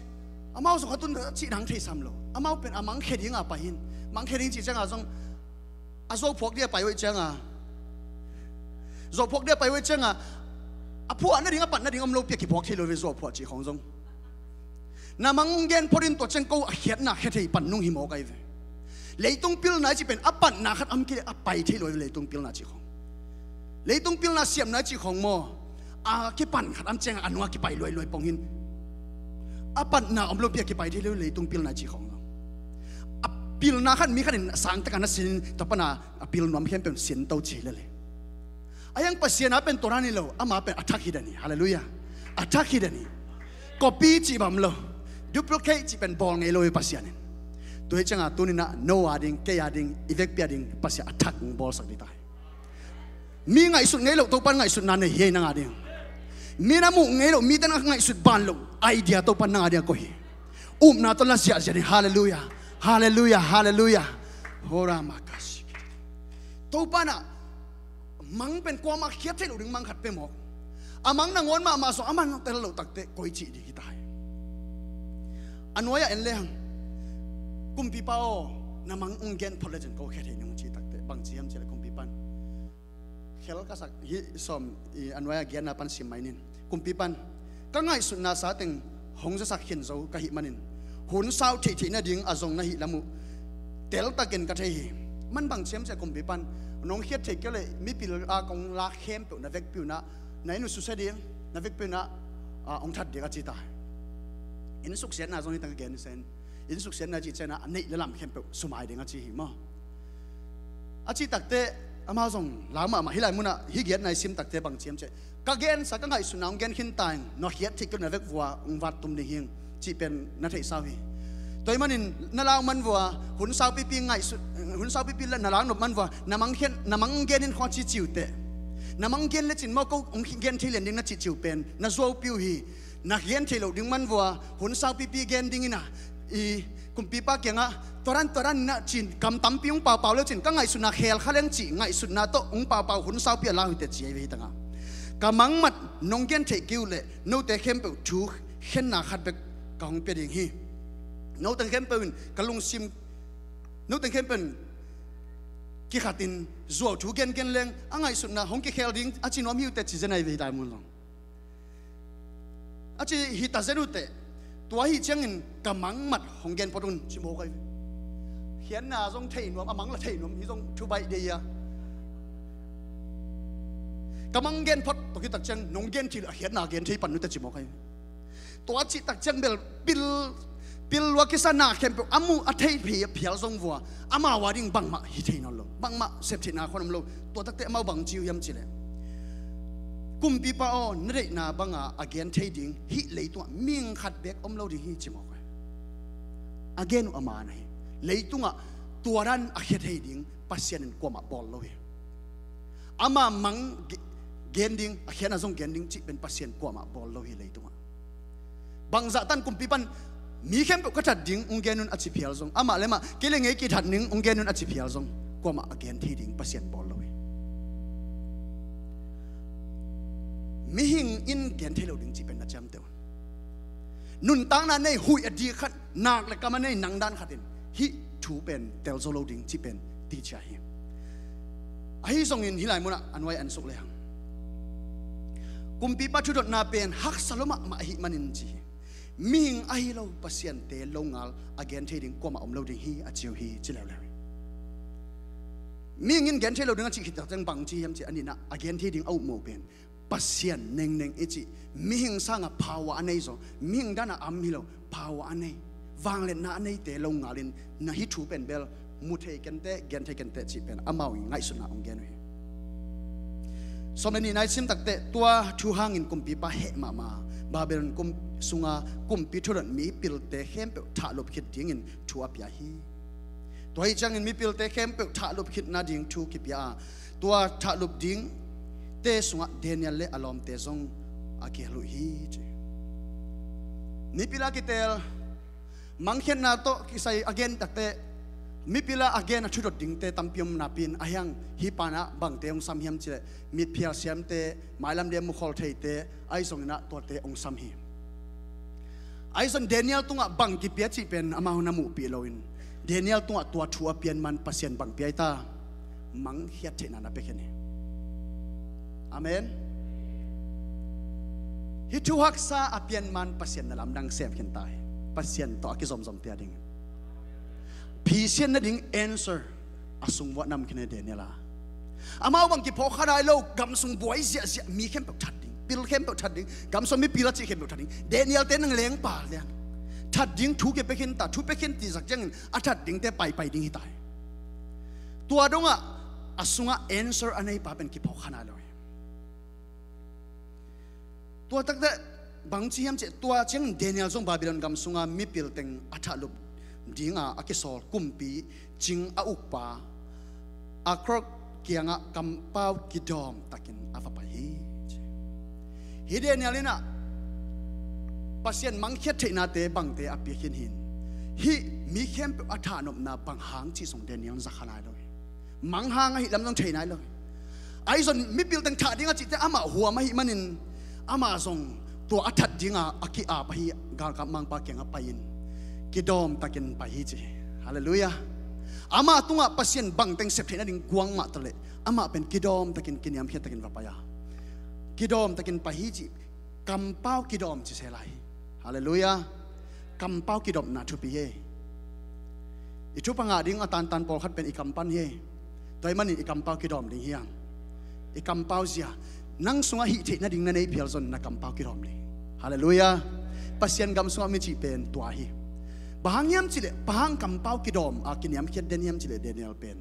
Amau zong a tun cih dang thei sam lo. Amau pen a mang khe dinga pai hin. Mang khe ding cih cianga zong a zuau phuak dia pai uh cianga, zuau phuak dia pai uh cianga, a phuah nading a pat nading om lo pia kiphuak thei lo ve zuau phuah cih khong zong. Na mang gen phot in tua ciang ko a khiatna khe thei pan nung hi mawk ai ve. Leitung pilna i cih pen a patna khat am kile a pai thei lo ve leitung pilna cih khong. Leitung pilna siamna i cih khong maw, a kipan khat am ciang a nunga kipai luailuai pong hin. A patna om lo pia kipai thei lo leitung pilna i cih khong lo. A pilna khat mi khat in a sang taka na sin in tua pana a pil nuam khempeuh in sin to ci lele. A hiang Pasian a pen tua dan hi lo, ama pen a thak hi dan hi. Halleluiah. A thak hi dan hi. Copy cih bang om lo. Duplicate cih pen bawl ngei lo hi Pasian in. Tua hi cianga tuninah no a ding, kei a ding, i vekpi a ding Pasian a thak hong bawlsak ding ta hi. Mi ngaihsut ngei lo Topan ngaihsutna nei hi ei nang a ding. Mi na muh ngei lo, mite na ngaihsut ban lo idea Topan nang a ding a koih hi. Upna tawh la ziahziah ding. Halleluiah. Halleluiah. Halleluiah. Hora makasi. Topan a mang pen kuamah khiat theih loh ding mang khat pe mawk. A mang nangawn mahmah zong a mang tel loh takte koi cih ding hi ta hi. A nuai-ah en lehang, kumpipa aw, na mang ong gen phot lecin ko khia thei ning ci takte bang ci hiam cih leh kumpipan khel ka sak hi sawm i a nuai-ah genna pan sim mai nin. Kumpipan ka ngaihsutna sa teng hong zasak khin zo ka hih manin hun sau theihtheih nading a zong na hih lam uh teltakin ka thei hi. Man bang ci hiam cih leh kumpipan nong khiat theih kei leh mipil a kong lak khempeuh na vekpi unah na inn uh susia ding, na vekpi unah hong that ding a ci ta hi. Inn suksiatna zong hi tang ka gen sen. Inn suksiatna cih cianah a neih le lam khempeuh sumai ding a ci hi maw? A cih takte amau zong lau mahmah hi lai munah hi giatna i sim takte bang ci hiam cih leh ka gensa ka ngaihsutna hong gen khin ta ing, na khiat theih kei leh na vekpi-a hong vat tum ding hi ing cih pen na theihsa uh hi. Tua ahih manin na lau man vua hun saupipi ngaihsut, hun saupipi na lau nop man vua na mang gen in khua ci ciu teh. Na mang gen lecin maw ko hong gen thei lian ding na cih ciu pen na zuaupi uh hi. Na gen thei loh ding man vua hun saupipi gen ding inah i kumpipa kiangah tua dan tua dan inah cin kam tampi hong paupau lecin ka ngaihsutna khel kha leng cih ngaihsutna tawh hong paupau hun saupi a lau hi teh ci ahi ve hi tangah. Ka mangmat nong gen theih kei uh leh note khempeuh thu khenna khat bek ka hong pia ding hi. Note khempeuh in ka lungsim, note khempeuh in kikhatin zuau thu gengen leng a ngaihsutna hong kikhel ding a ci nuam hi uh teh ci zen ahi ve hi tai mun zong. A ci hi ta zen uh teh tua hi ciangin ka mangmat hong gen phot un ci mawk ahi ve. Khiatna zong thei nuam a mang la thei nuam hi zong thu baih dei a. Ka mang gen phot tua kitak ciang nong gen thil a khiatna gen thei pan uh teh ci mawk ahi ve. Tua cih tak ciang bel pil, pil lua kisa na khempeuh a muh a theih phei a phial zong vua amau a ding bangmah hi thei nawn lo, bangmah sep theihna khuan om lo. Tua takte amau bang ci uh hiam cih leh kumpipa aw na deihna banga a gen thei ding hih leitungah mihing khat bek om lo ding hi ci mawk ahi. A gen uh a man ahi. Leitungah tua dan a khia thei ding Pasian in kuamah bawl lo hi. Ama mang ge-, gen ding, a khiatna zong gen ding cih pen Pasian kuamah bawl lo hi leitungah. Bangzah tan kumpipan mi khempeuh ka that ding hong gen un a ci phial zong, amah le mah kei le ngei kithat ding hong gen un a ci phial zong kuamah a gen thei ding Pasian bawl lo hi. Mihing in gen thei lo ding cih pen na ciamteh un. Nuntakna nei huih a dik khat, nak le kam a nei nang dan khatin hih thu pen tel zo lo ding cih pen ticia hi. Ahi zongin hih lai munah a nuai an suk lehang kumpipa thudotna pen haksa lua mahmah ahih manin ci hi. Mihing ahi lo Pasian te longal a gen thei ding kuamah om lo ding hi a ci uh hi ci leuleu hi. Mihing in gen thei lo ding a cih khit takciang bang ci hiam cih a nihna a gen thei ding a upmo pen Pasian nengneng i cih mihing sangah power a nei zaw, mihing danah am hi lo, power a nei, vangliatna a neite lo ngalin na hih thu pen bel mu thei kenteh, gen thei kenteh cih pen amau i ngaihsutna hong gen uh hi. Sawm le nihna i sim takteh, tua thu hangin kumpipa heh mahmah, Babylon kum sunga kumpi thudot mipilte khempeuh thahlup khit dingin thu a pia hi. Tua hi ciangin mipilte khempeuh thahlup khitna ding thu kipia a, tua thahlup dingte sungah Daniel le a lawmte zong a kihel uh hi, ci. Mipil a kiteel mangkhiatna tawh kisai a gen takteh, mipil a a gen a thudot dingte tampi om napi-in, a hiang hih panah bangte hong sam hiam cileh, mitphial siamte, mailam dia mukhol theite, ahi zonginah tuate hong sam hi. Ahi zong Daniel tungah bang kipia cih pen amau na muhpih loin, Daniel tungah tua thu a pian man Pasian bang pia hi ta? Mangkhiat theihna na piakhian hi. Amen. Hih thu haksa a pian man Pasian na lamdang semkhin ta hi. Pasian tawh a kizomzom tia ding, phisian nading answer a sung vuah namkhin hi Daniel a. Amau bang kiphawk kha nai lo, gamsung buai ziahziah, mi khempeuh that ding, pil khempeuh that ding, gamsung mipil a cih khempeuh that ding, Daniel te nang lengpa lian, that ding thu kipiakhin ta, thu piakhin ti zak ciangin a that dingte paipai ding hi ta hi. Tua dongah a sungah answer a neipa pen kiphawk kha nai lo hi. Tua takteh bang ci hiam cih, tua ciangin Daniel zong Babylon gam sunga mipil teng a thahlup dinga a kisawl kumpi cing a ukpa Arioch kiangah kampau kidawm takin a va pai hi, ci. Hih Daniel inah Pasian mangkhiat theihnate bangte a piakhin hin, hih mi khempeuh a thahnopna bang hang cih zong Daniel in za kha nai lo hi. Mang hang ahi lam zong thei nai lo hi. Ahi zong mipil teng thah ding a cihte amah huam ahi manin, amah zong tua a that dinga a ki-ap ahi galkap mangpa kiangah pai-in kidawm takin pai hi, ci. Halleluiah. Amah tungah Pasian bang teng sep theih nading guang mah taleh amah pen kidawm takin, kiniamkhiat takin va pai a, kidawm takin pai hi, ci. Kampau kidawm ci se lai hi. Halleluiah. Kampau kidawmna thupi hi. I thupha ngah ding a tantan pawlkhat pen i kam pan hi. Tua ahih manin i kampau kidawm ding hi hang. I kampau zia, nang sungah hih theih nading na nei phial zong na kampau kidawm ding. Halleluiah. Pasian gam sungah mi cih pen tua hi. Bang hang hiam cileh, bang hang kampau kidawm a kiniamkhiat den hiam cileh, Daniel pen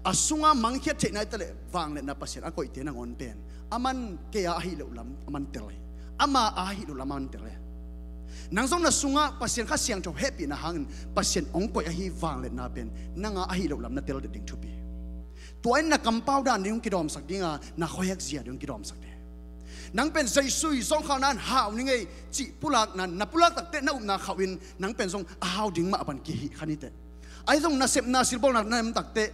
a sunga mangkhiat theihna hi taleh vangliatna Pasian a koihte nangawn pen aman kei a ahi loh lam aman tel hi. Ama a ahi loh lam aman tel hi. Nang zong na sungah Pasian Kha Siangtho hehpihna hangin Pasian hong koih ahi vangliatna pen nang a ahi loh lam na tel ding thupi hi. Tua in na kampau dan ding hong kidawmsak dinga, na khuahek zia ding hong kidawmsak ding. Nang pen Jesu i zawngkhal nan hau ning ei cih pulak nan, na pulak takteh na upna khauh in nang pen zong a hau ding mah a pan kihih kha ni teh. Ahi zong nasepna silbawlna na nem takteh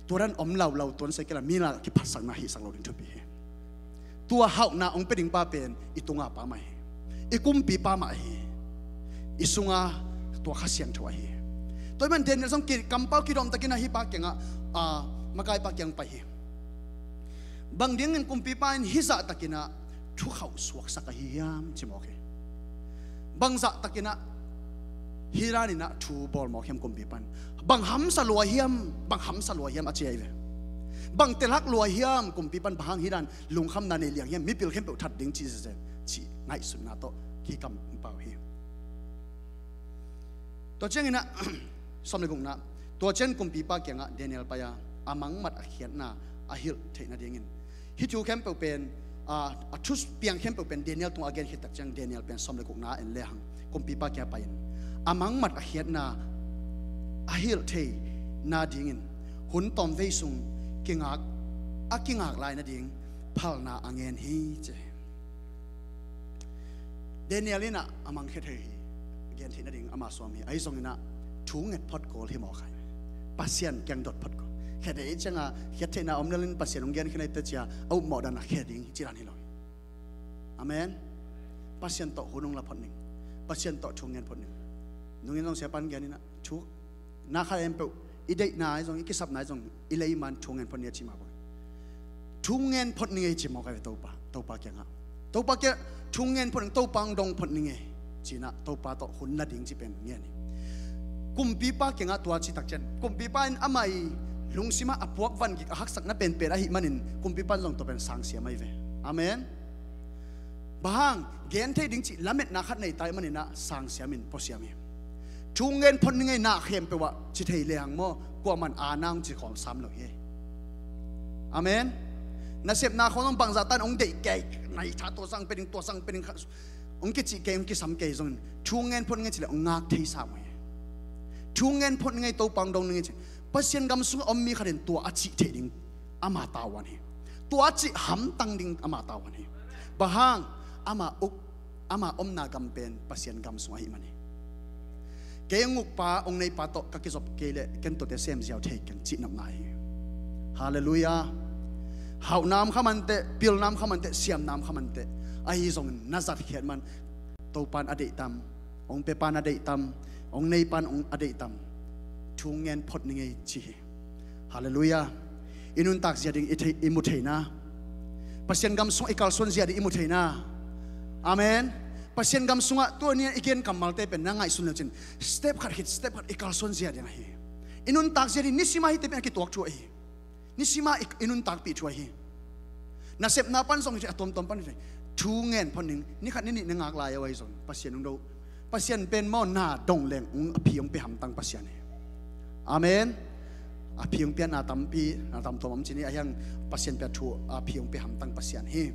tua dan om laulau tuan se kei la mi lakah kiphatsakna hihsak lo ding thupi hi. Tua hauhna hong pia ding pa pen i tunga pa mah hi. I kumpipa mah hi. I sunga tua Kha Siangtho ahi hi. Tua ahih man Daniel zong ki, kampau kidawm takin ahi pa kiangah, a, makaipa kiang pai hi. Bang dingin kumpipa in hih zahtakinah thu khauh suaksak ahi hiam ci mawk hi. Bang zahtakinah hih daninah thu bawl mawk hiam kumpipa in? Bang hamsa lua hiam, bang hamsa lua hiam a ci ahi ve. Bang telhak lua hiam kumpipa in, bang hang hih dan lungkhamna nei liang hiam, mipil khempeuh that ding ci zezen, ci ngaihsutna tawh hih kampau hi. Tua cianginah, sawm le gukna, tua ciang kumpipa kiangah Daniel pai a, a mangmat a khiatna a hilh theih nadingin, hih thu khempeuh pen, a, a thu piang khempeuh pen Daniel tungah a gen khit tak ciang Daniel pen sawm le gukna en lehang kumpipa kiangah pai-in a mangmat a khiatna a hilh theih nadingin hun tawmvei sung kingak, a kingak lai nading phalna a ngen hi, ci. Daniel inah a mangkhiat thei hi, gen theih nading ama suam hi. Ahi zonginah thu nget phot kul hi mawk hi. Pasian kiang dot phot kul. Khiat theih cianga khiat theihna om lelin Pasian hong gen khin ahi teh cia a upmawh dan a khiat ding ci dan hi lo hi. Amen. Pasian tawh hun hong la phot ning. Pasian tawh thu ngen phot ning. Nungin zong siapa in gen inah thu na khat em peuh, i deihna ahi zong, i kisapna ahi zong, i lei man thu ngen phot ni a ci mah bang. Thu ngen phot ning ei ci mawk ahi ve Topa, Topa kiangah. Topa kiangah thu ngen phot ning, Topa hong dong phot ning ei. Cinah Topa tawh hun la ding ci pen ngen hi. Kumpipa kiangah tua ci tak ciang kumpipa in amah i lungsimah a puak van gik a haksakna penpen ahih manin kumpipa in zong tua pen sangsiam ahi ve. Amen. Bang hang, gen thei ding cih lametna khat nei ta ahih maninah sangsiam in puasiam hi. Thu ngen phot ning ei, na khempeuh ah ci thei lehang maw, kuaman a nang ci khawm sam lo hi. Amen. Nasepna khawng zong bangzah tan hong deih kei, nai tha, tua zang pia ding, tua zang pia ding kha, hong kicih kei, hong kisam kei zongin thu ngen phot ngei cileh hong ngak thei sam uh hi. Thu ngen phot ngei, Topa hong dong ngei ci. Pasian gam sungah om mi khat in tua a cih theih ding ama tavuan hi. Tua a cih hamtang ding ama tavuan hi. Bang hang? Ama uk, ama omna gam pen Pasian gam sung ahih man hi. Kei hong ukpa, hong neipa tawh ka kizop kei leh ken tuate sem ziau thei keng cih nopna hi. Halleluiah. Hauhna om kha manteh, pilna om kha manteh, siamna om kha manteh, ahi zongin na zatkhiat man, Topan a deih tam, hong piapan a deih tam, hong neipan hong a deih tam, thu ngen phot ni ngei ci hi. Halleluiah. I nuntak zia ding i thei, i mu theihna, Pasian gam sung i kalsuan zia ding i mu theihna. Amen. Pasian gam sungah tua ni i gen kammalte pen na ngaihsun lecin step khat khit step khat i kalsuan zia ding ahi. I nuntak zia ding nisimah hite pen a kituak thu ahi. Nisimah i, i nuntakpih thu ahi. Nasepna pan zong hi thei, a tuamtuam pan hi thei. Thu ngen phot ning, ni khat ni nih na ngak lai uh ahi zong Pasian hong do. Pasian pen maw na dong leng hong a phi hong pia hamtang Pasian hi. Amen. A phi hong pia na tampi, na tamtuam om cini a hiang Pasian pia thu a phi hong pia hamtang Pasian hi.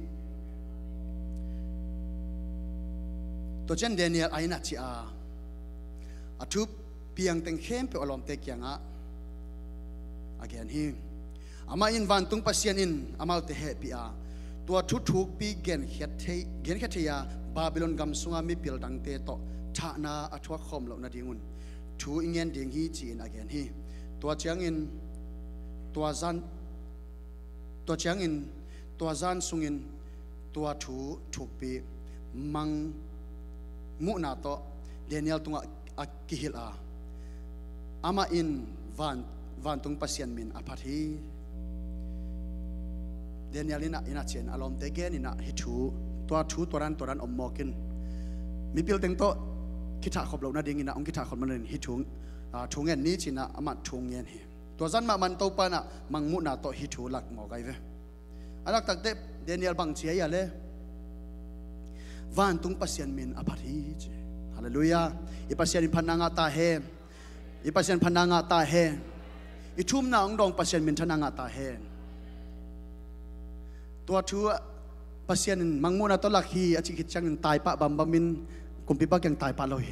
Tua ciang Daniel a inn ah ci a, a thu piang teng khempeuh a lawmte kiangah a gen hi. Amah in, vantung Pasian in amaute hehpih a, tua thu thukpi genkhiat thei, genkhiat thei a Babylon gam sunga mipil dangte tawh thahna a thuak khawm loh nadingun thu i ngen ding hi ci-in a gen hi. Tua ciangin tua zan, tua ciangin tua zan sungin tua thu thukpi mang muhna tawh Daniel tungah a kihilh a, amah in van, vantung Pasian min a phat hi. Daniel in a, inn ah cian a lawmte gen in a hih thu, tua thu tua dan tua dan om mawk in, mipil teng tawh kithah khop loh nading in a, hong kithah khop nading hih thu, a, thu ngen ni ci-in a amah thu ngen hi. Tua zan mahmah in Topa in a mang muhna tawh hih thu lak mawk ahi ve. A lak takteh Daniel bang ci a hia le? Vantung Pasian min a phat hi ci. Halleluiah. I Pasian in phatna ngah ta hen. I Pasian phatna ngah ta hen. I thumna hong dawng Pasian minthanna ngah ta hen. Tua thu Pasian in mang muhna tawh lak hi a cih khit ciangin taipah bambam in kumpipa kiang taipah lo hi.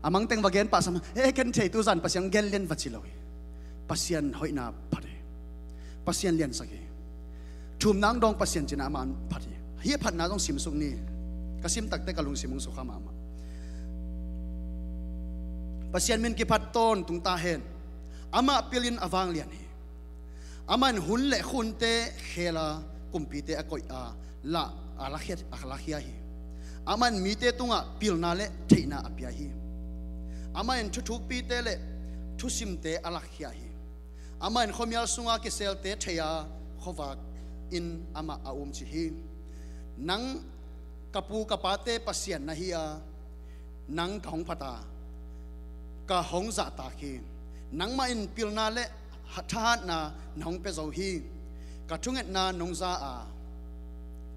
A mangteng va gen pah sam, eh, ken thei, tu zan Pasian hong gen lian va ci lo hi. Pasian hoihna phat hi. Pasian liansak hi. Thumna hong dawng Pasian cina amah phat hi. Hih a phatna zong simsuk ni. Ka sim takteh ka lungsim hong sukha mahmah. Pasian min kiphat tawntung ta hen. Amah pilin a vanglian hi. Amah in hun le khunte khel a, kumpite a koih a, lah a lakhia, a lakhia hi. Amah in mite tungah pilna le theihna a pia hi. Amah in thuthukpite le thusimte a lakkhia hi. Amah in khuamial sunga kiselte thei a, khuavak in amah a umcih hi. Nang ka pu ka pate Pasian na hi a, nang ka hong phat a, ka hong zahtak hi. Nangmah in pilna le ha-, thahatna na hong pia zo hi. Ka thungetna nong za a,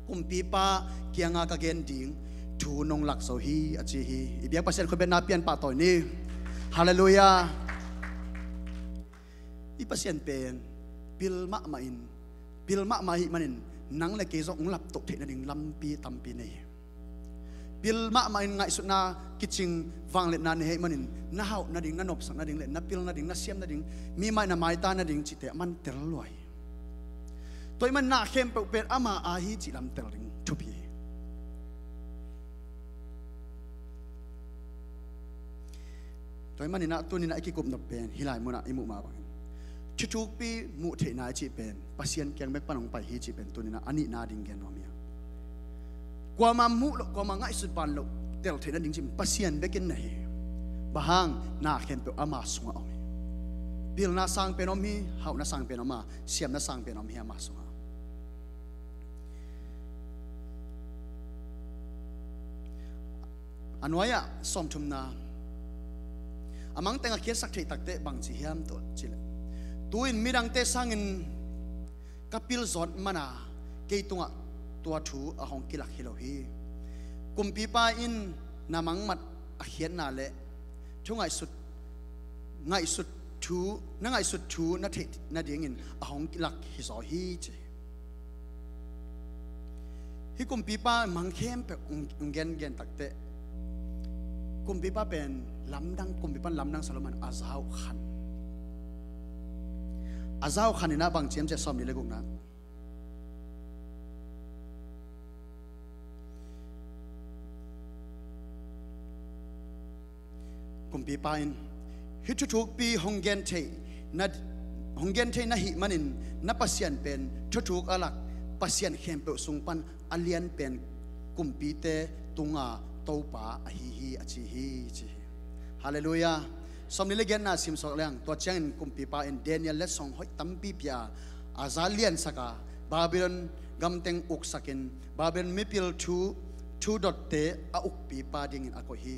kumpipa kianga ka gen ding thu nong lak zo hi, a ci hi. I biak Pasian khuapianna pian pahtawi ni. Halleluiah. I Pasian pen pil mahmah in, pil mahmah ahih manin nang le kei zong hong laptoh theih nading lampi tampi nei hi. Pil mahmah in ngaihsutna kicing vangliatna nei ahih manin na hauh nading, na nopsak nading le na pil nading, na siam nading, mi mai na maita nading cihte a man tel lua hi. Tua ahih manin na khempeuh pen ama a hi cih lam tel ding thupi hi. Tua ahih manin ah tuni-in ah i kikupnop pen hih lai munah i muh mah bangin thuthukpi muh theihna i cih pen Pasian kiang bek pan hong pai hi cih pen tuni-in ah a nihna ding gen nuam hi. Kuamah muh loh, kuamah ngaihsut ban loh tel theih nading cih pen Pasian bekin na hi. Bang hang? Na khempeuh ama sungah om hi. Pilna sang pen om hi, hauhna sang pen om a, siamna sang pen om hi ama sungah. A nuai-ah sawmthumna, a mangteng a khiatsak theih takteh bangci hiam tuah cileh, tu-in midangte sangin ka pilzawt mana kei tungah tua thu a hong kilak hi lo hi. Kumpipa in na mangmat a khiatna le thu ngaihsut, ngaihsut thu, na ngaihsut thu na theih nadingin a hong kilak hi zaw hi ci. Hih kumpipa mang khempeuh hong, hong gengen takteh, kumpipa pen lamdang, kumpipa in lamdang sa lo man a za uh khan. A za uh khan in ah bang ci hiam cih leh sawmli le gukna. Kumpipa in, hih thuthukpi hong gen thei na, hong gen thei na hih manin na Pasian pen thuthuk a lak pasian khempeuh sung pan a lian pen kumpite tunga Topa ahi hi, a ci hi, ci hi. Halleluiah. Sawmli le giatna simsuk leng, tua ciangin kumpipa in Daniel letsong hoih tampi pia a, a za liansak a, Babylon gamteng uksakin Babylon mipil thu, thu dotte a ukpipa dingin a koih hi.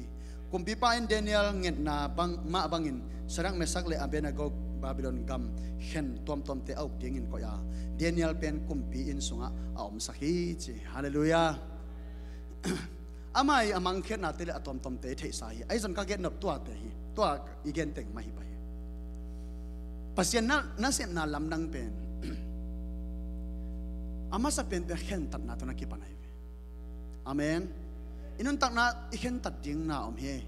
Kumpipa in Daniel ngetna bang, mah bangin Sadrak, Mesak le Abednego Babylon gam khen tuamtuamte a uk dingin koih a, Daniel pen kumpi inn sungah a omsak hi, ci. Halleluiah. Amah i a mangkhiatnate le a tuamtuamte i theihsa hi. Ahi zong ka gennop tuate hi. Tua i genteng mah hi pah hi. Pasian na, nasepna lamdang pen a masa penpen khentatna tawh na kipan ahi ve. Amen. I nuntakna i khentat ding na om hi.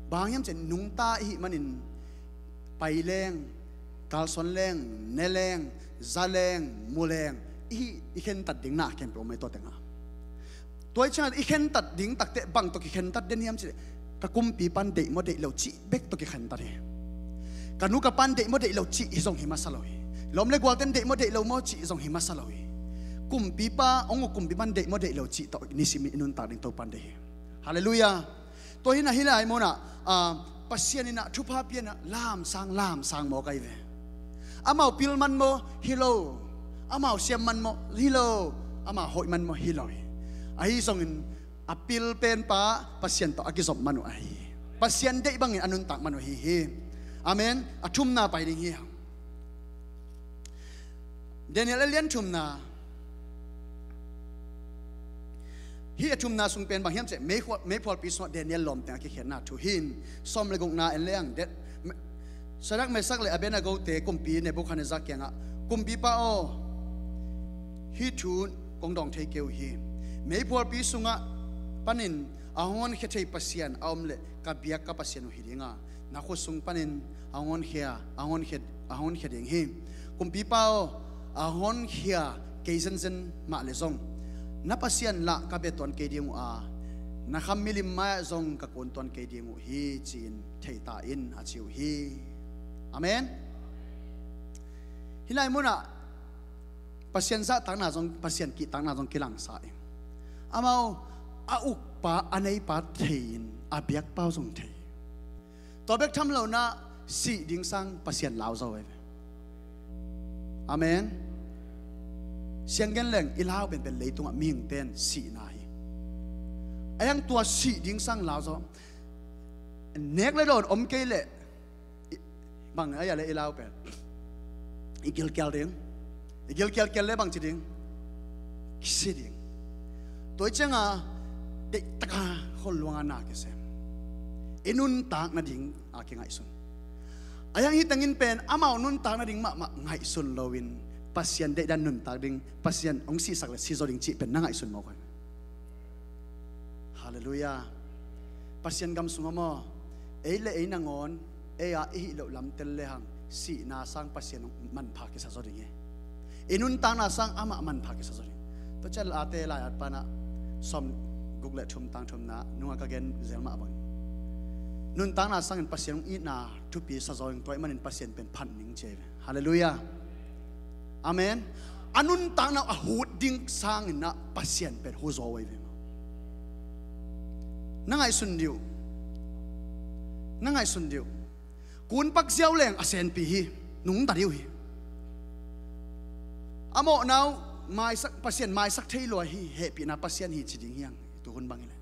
Bang hang hiam cih leh nungta i hih manin pai leng, kalsuan leng, ne leng, za leng, mu leng, i, i khentat ding na khempeuh om hi tua tengah. Tua i ciangah i khentat ding takteh bang tawh kikhentat den hiam cih leh, ka kumpipa in deih maw deih lo cih bek tawh kikhentat hi. Ka nu ka pa in deih maw deih lo cih hi zong hi masa lo hi. Lawm le gualte in deih maw deih lo maw cih zong hi masa lo hi. Kumpipa, hong uk kumpipa in deih maw deih lo cih tawh nisim i nuntak ding Topa in deih hi. Halleluiah. Tua hi in ah hih lai munah, ah, Pasian in ah thupha pia in ah lamsang, lamsang mawk ahi ve. Amau pil man maw? Hi lo. Amau siam man maw? Hi lo. Amau hoih man maw? Hi lo hi. Ahi zongin a pil penpa Pasian tawh a kizop man uh ahi hi. Pasian deih bangin a nuntak man uh ahi hi. Amen. A thumna pai ding hi. Daniel a lian thumna. Hih a thumna sung pen bang hiam cih leh, meikhual, meikhualpi sungah Daniel lawmteng a kikhenna thu hi in, sawm le gukna en leng, De-, Me-, Sadrak, Mesak le Abednego-te kumpi Nebukhadnezzar kiangah, kumpipa aw, hih thu kong dawng thei kei uh hi. Meikhualpi sungah panin a hong honkhia thei Pasian a om leh ka biak ka Pasian uh hi ding a, na khut sung panin a hong honkhia, a hong honkhia, a hong honkhia ding hi. Kumpipa aw, a hong honkhia kei zenzen mah leh zong, na Pasian lah ka bia tuan kei ding uh a, na kham milim mai-ah zong ka kun tuan kei ding uh hi, ci-in thei ta in, a ci uh hi. Amen. Hih lai munah Pasian zahtakna zong, Pasian kihtakna zong kilangsa in, amau a ukpa, a neipa thei-in a biakpa uh zong thei. Tua bek tham lo in ah sih ding sang Pasian lau zo ahi ve. Amen. Sianggen leng i lau penpen leitungah mihingte in sihna hi. Ahi hang tua sih ding sang lau zo. Nek le dawn om kei leh, i, bang a hia leh i lau pen, i gilkial ding. I gilkial kial leh bang ci ding? Kisi ding. Tua i ciangah deihtaka khol luangah na kisem. I nuntak nading a kingaihsun. Ahi hang hih tengin pen amau nuntak nading mahmah ngaihsun loin, Pasian deihdan nuntak ding, Pasian hong sihsak leh si zaw ding cih pen na ngaihsun mawk uh hi. Halleluiah. Pasian gam sungah maw, ei le ei nangawn, ei a i hih loh lam tel lehang, sihna sang Pasian manpha kisa zaw ding hi. I nuntakna sang amah manpha kisa zaw ding. Tua ciang Late lai-at pan ah sawm guk le thum tang thumna nungah ka gen zel mah bang, nuntakna sangin Pasian hong itna thupi sa zaw ding, tua ahih manin Pasian pen phat ning ci hi ve. Halleluiah. Amen. A nuntakna uh a hut ding sangin ah Pasian pen hu zaw uh ahi ve maw? Na ngaihsun dih uh. Na ngaihsun dih uh. Kun pak ziau leng a senpi hi. Nungta dih uh hi. A mawhna uh maisak, Pasian maisak thei lua hi, hehpihna Pasian hi ci ding hi hang, tu hun bang hi leh.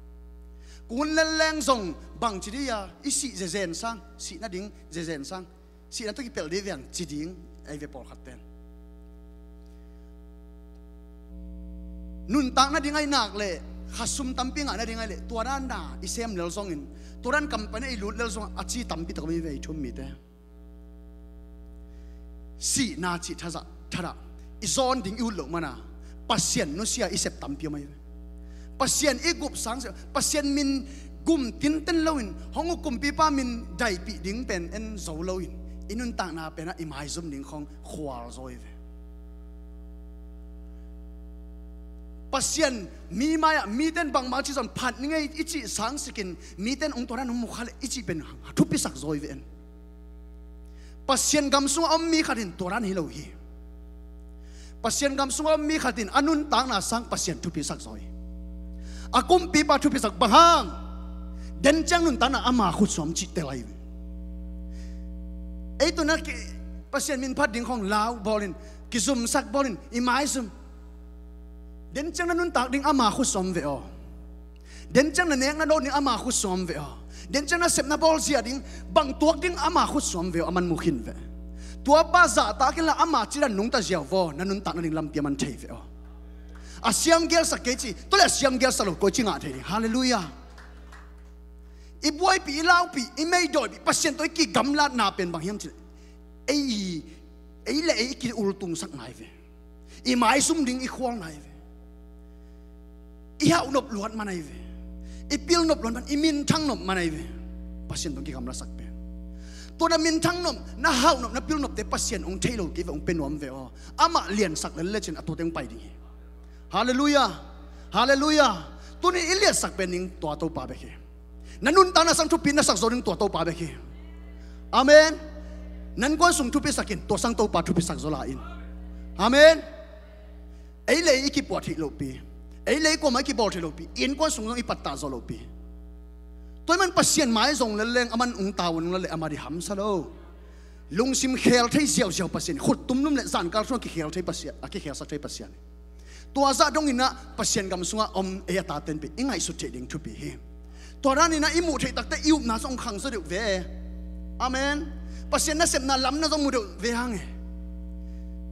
Kun lel leng zong bang ci dih a, i sih zezen sang, sih nading zezen sang, sihna tawh kipelh dih veng ci ding ahi ve pawlkhat ten. Nuntak nading ahih nak leh, khasum tampi ngah nading ahih leh, tua dan na i sem lel zongin, tua dan company ah i lut lel zongin a ci tampi tak om hi ve, i thu-um mite. Sihna cih thadah, thadah i zawn ding i ut loh mana Pasian nusia i sep tampi om ahi ve. Pasian i gup sang si, Pasian min gum tinten loin hong uh kumpipa min daipih ding pen en zo loin i nuntakna penah i maizum ding khong khual zaw hi ve. Pasian mi mai-ah miten bangmah ci zon phat ni ngei i cih sangsikin miten ong tua dan hong mukha le i cih pen thupisak zaw hi ve en. Pasian gam sungah om mi khat in tua dan hi lo hi. Pasian gam sungah om mi khat in a nuntakna sang Pasian thupisak zaw hi. A kumpipa thupisak bang hang? Denciang nuntakna ama khutsuam cihte lai hi ve. Ei tuna ki Pasian min phat ding khong lau bawlin kizumsak bawlin i maizum. Denciang na nuntak ding ama khutsuam ve aw. Denciang na nek na dawt ding ama khutsuam ve aw. Denciang na sep na bawl zia ding bang tuak ding ama khutsuam ve aw, a man mu khin ve. Tuapa zahtak inla ama cidan nungta ziau vaw, na nuntak nading lampi a man thei ve aw. A siam gialsak kei ci, tua le a siam gialsak lo koi ci ngah thei ding. Halleluiah. I buaipih, i laupih, i meidawipih, Pasian tawh i kigamlatna pen bang hiam cileh ei, ei le ei i kiultungsak nai ve. I maizum ding i khual nai ve. I hauhnop luat man ai ve. I pilnop luat man, i minthang nop man ai ve. Pasian tawh kigamlasak pen. Tua na minthang nop, na hauhnop, na pilnopte Pasian ong thei lo kei ve, ong pe nuam ve aw. Amah liansak lel lecin a tuate ong pai ding hi. Halleluiah. Halleluiah. Tuni i liansak pen ding tua Topa bek hi. Na nuntakna sang thupi na sak zaw ding tua Topa bek hi. Amen. Nan kuan sung thupi sakin tua sang Topa thupi sak zaw la in. Amen. Ei le ei i kipuah theih lohpi, ei le ei kuamah i kibawl theih lohpi, innkuan sung zong i pattah zawh lohpi. Tua i man Pasian mai zong lelleng a man ung tau ung lelleng a madi hamsa lo. Lungsim khel thei ziauziau Pasian, khut tumlum le zankal sung a kikhel thei Pasian, a kikhelsak thei Pasian. Tua zah dongin ah Pasian gam sungah om ei a taten pi i ngaihsut theih ding thupi hi. Tua danin ah i muh theih takte i upna zong khang zaw deuh ve. Amen. Pasian nasepna lamdang zong mu deuh ve hang e.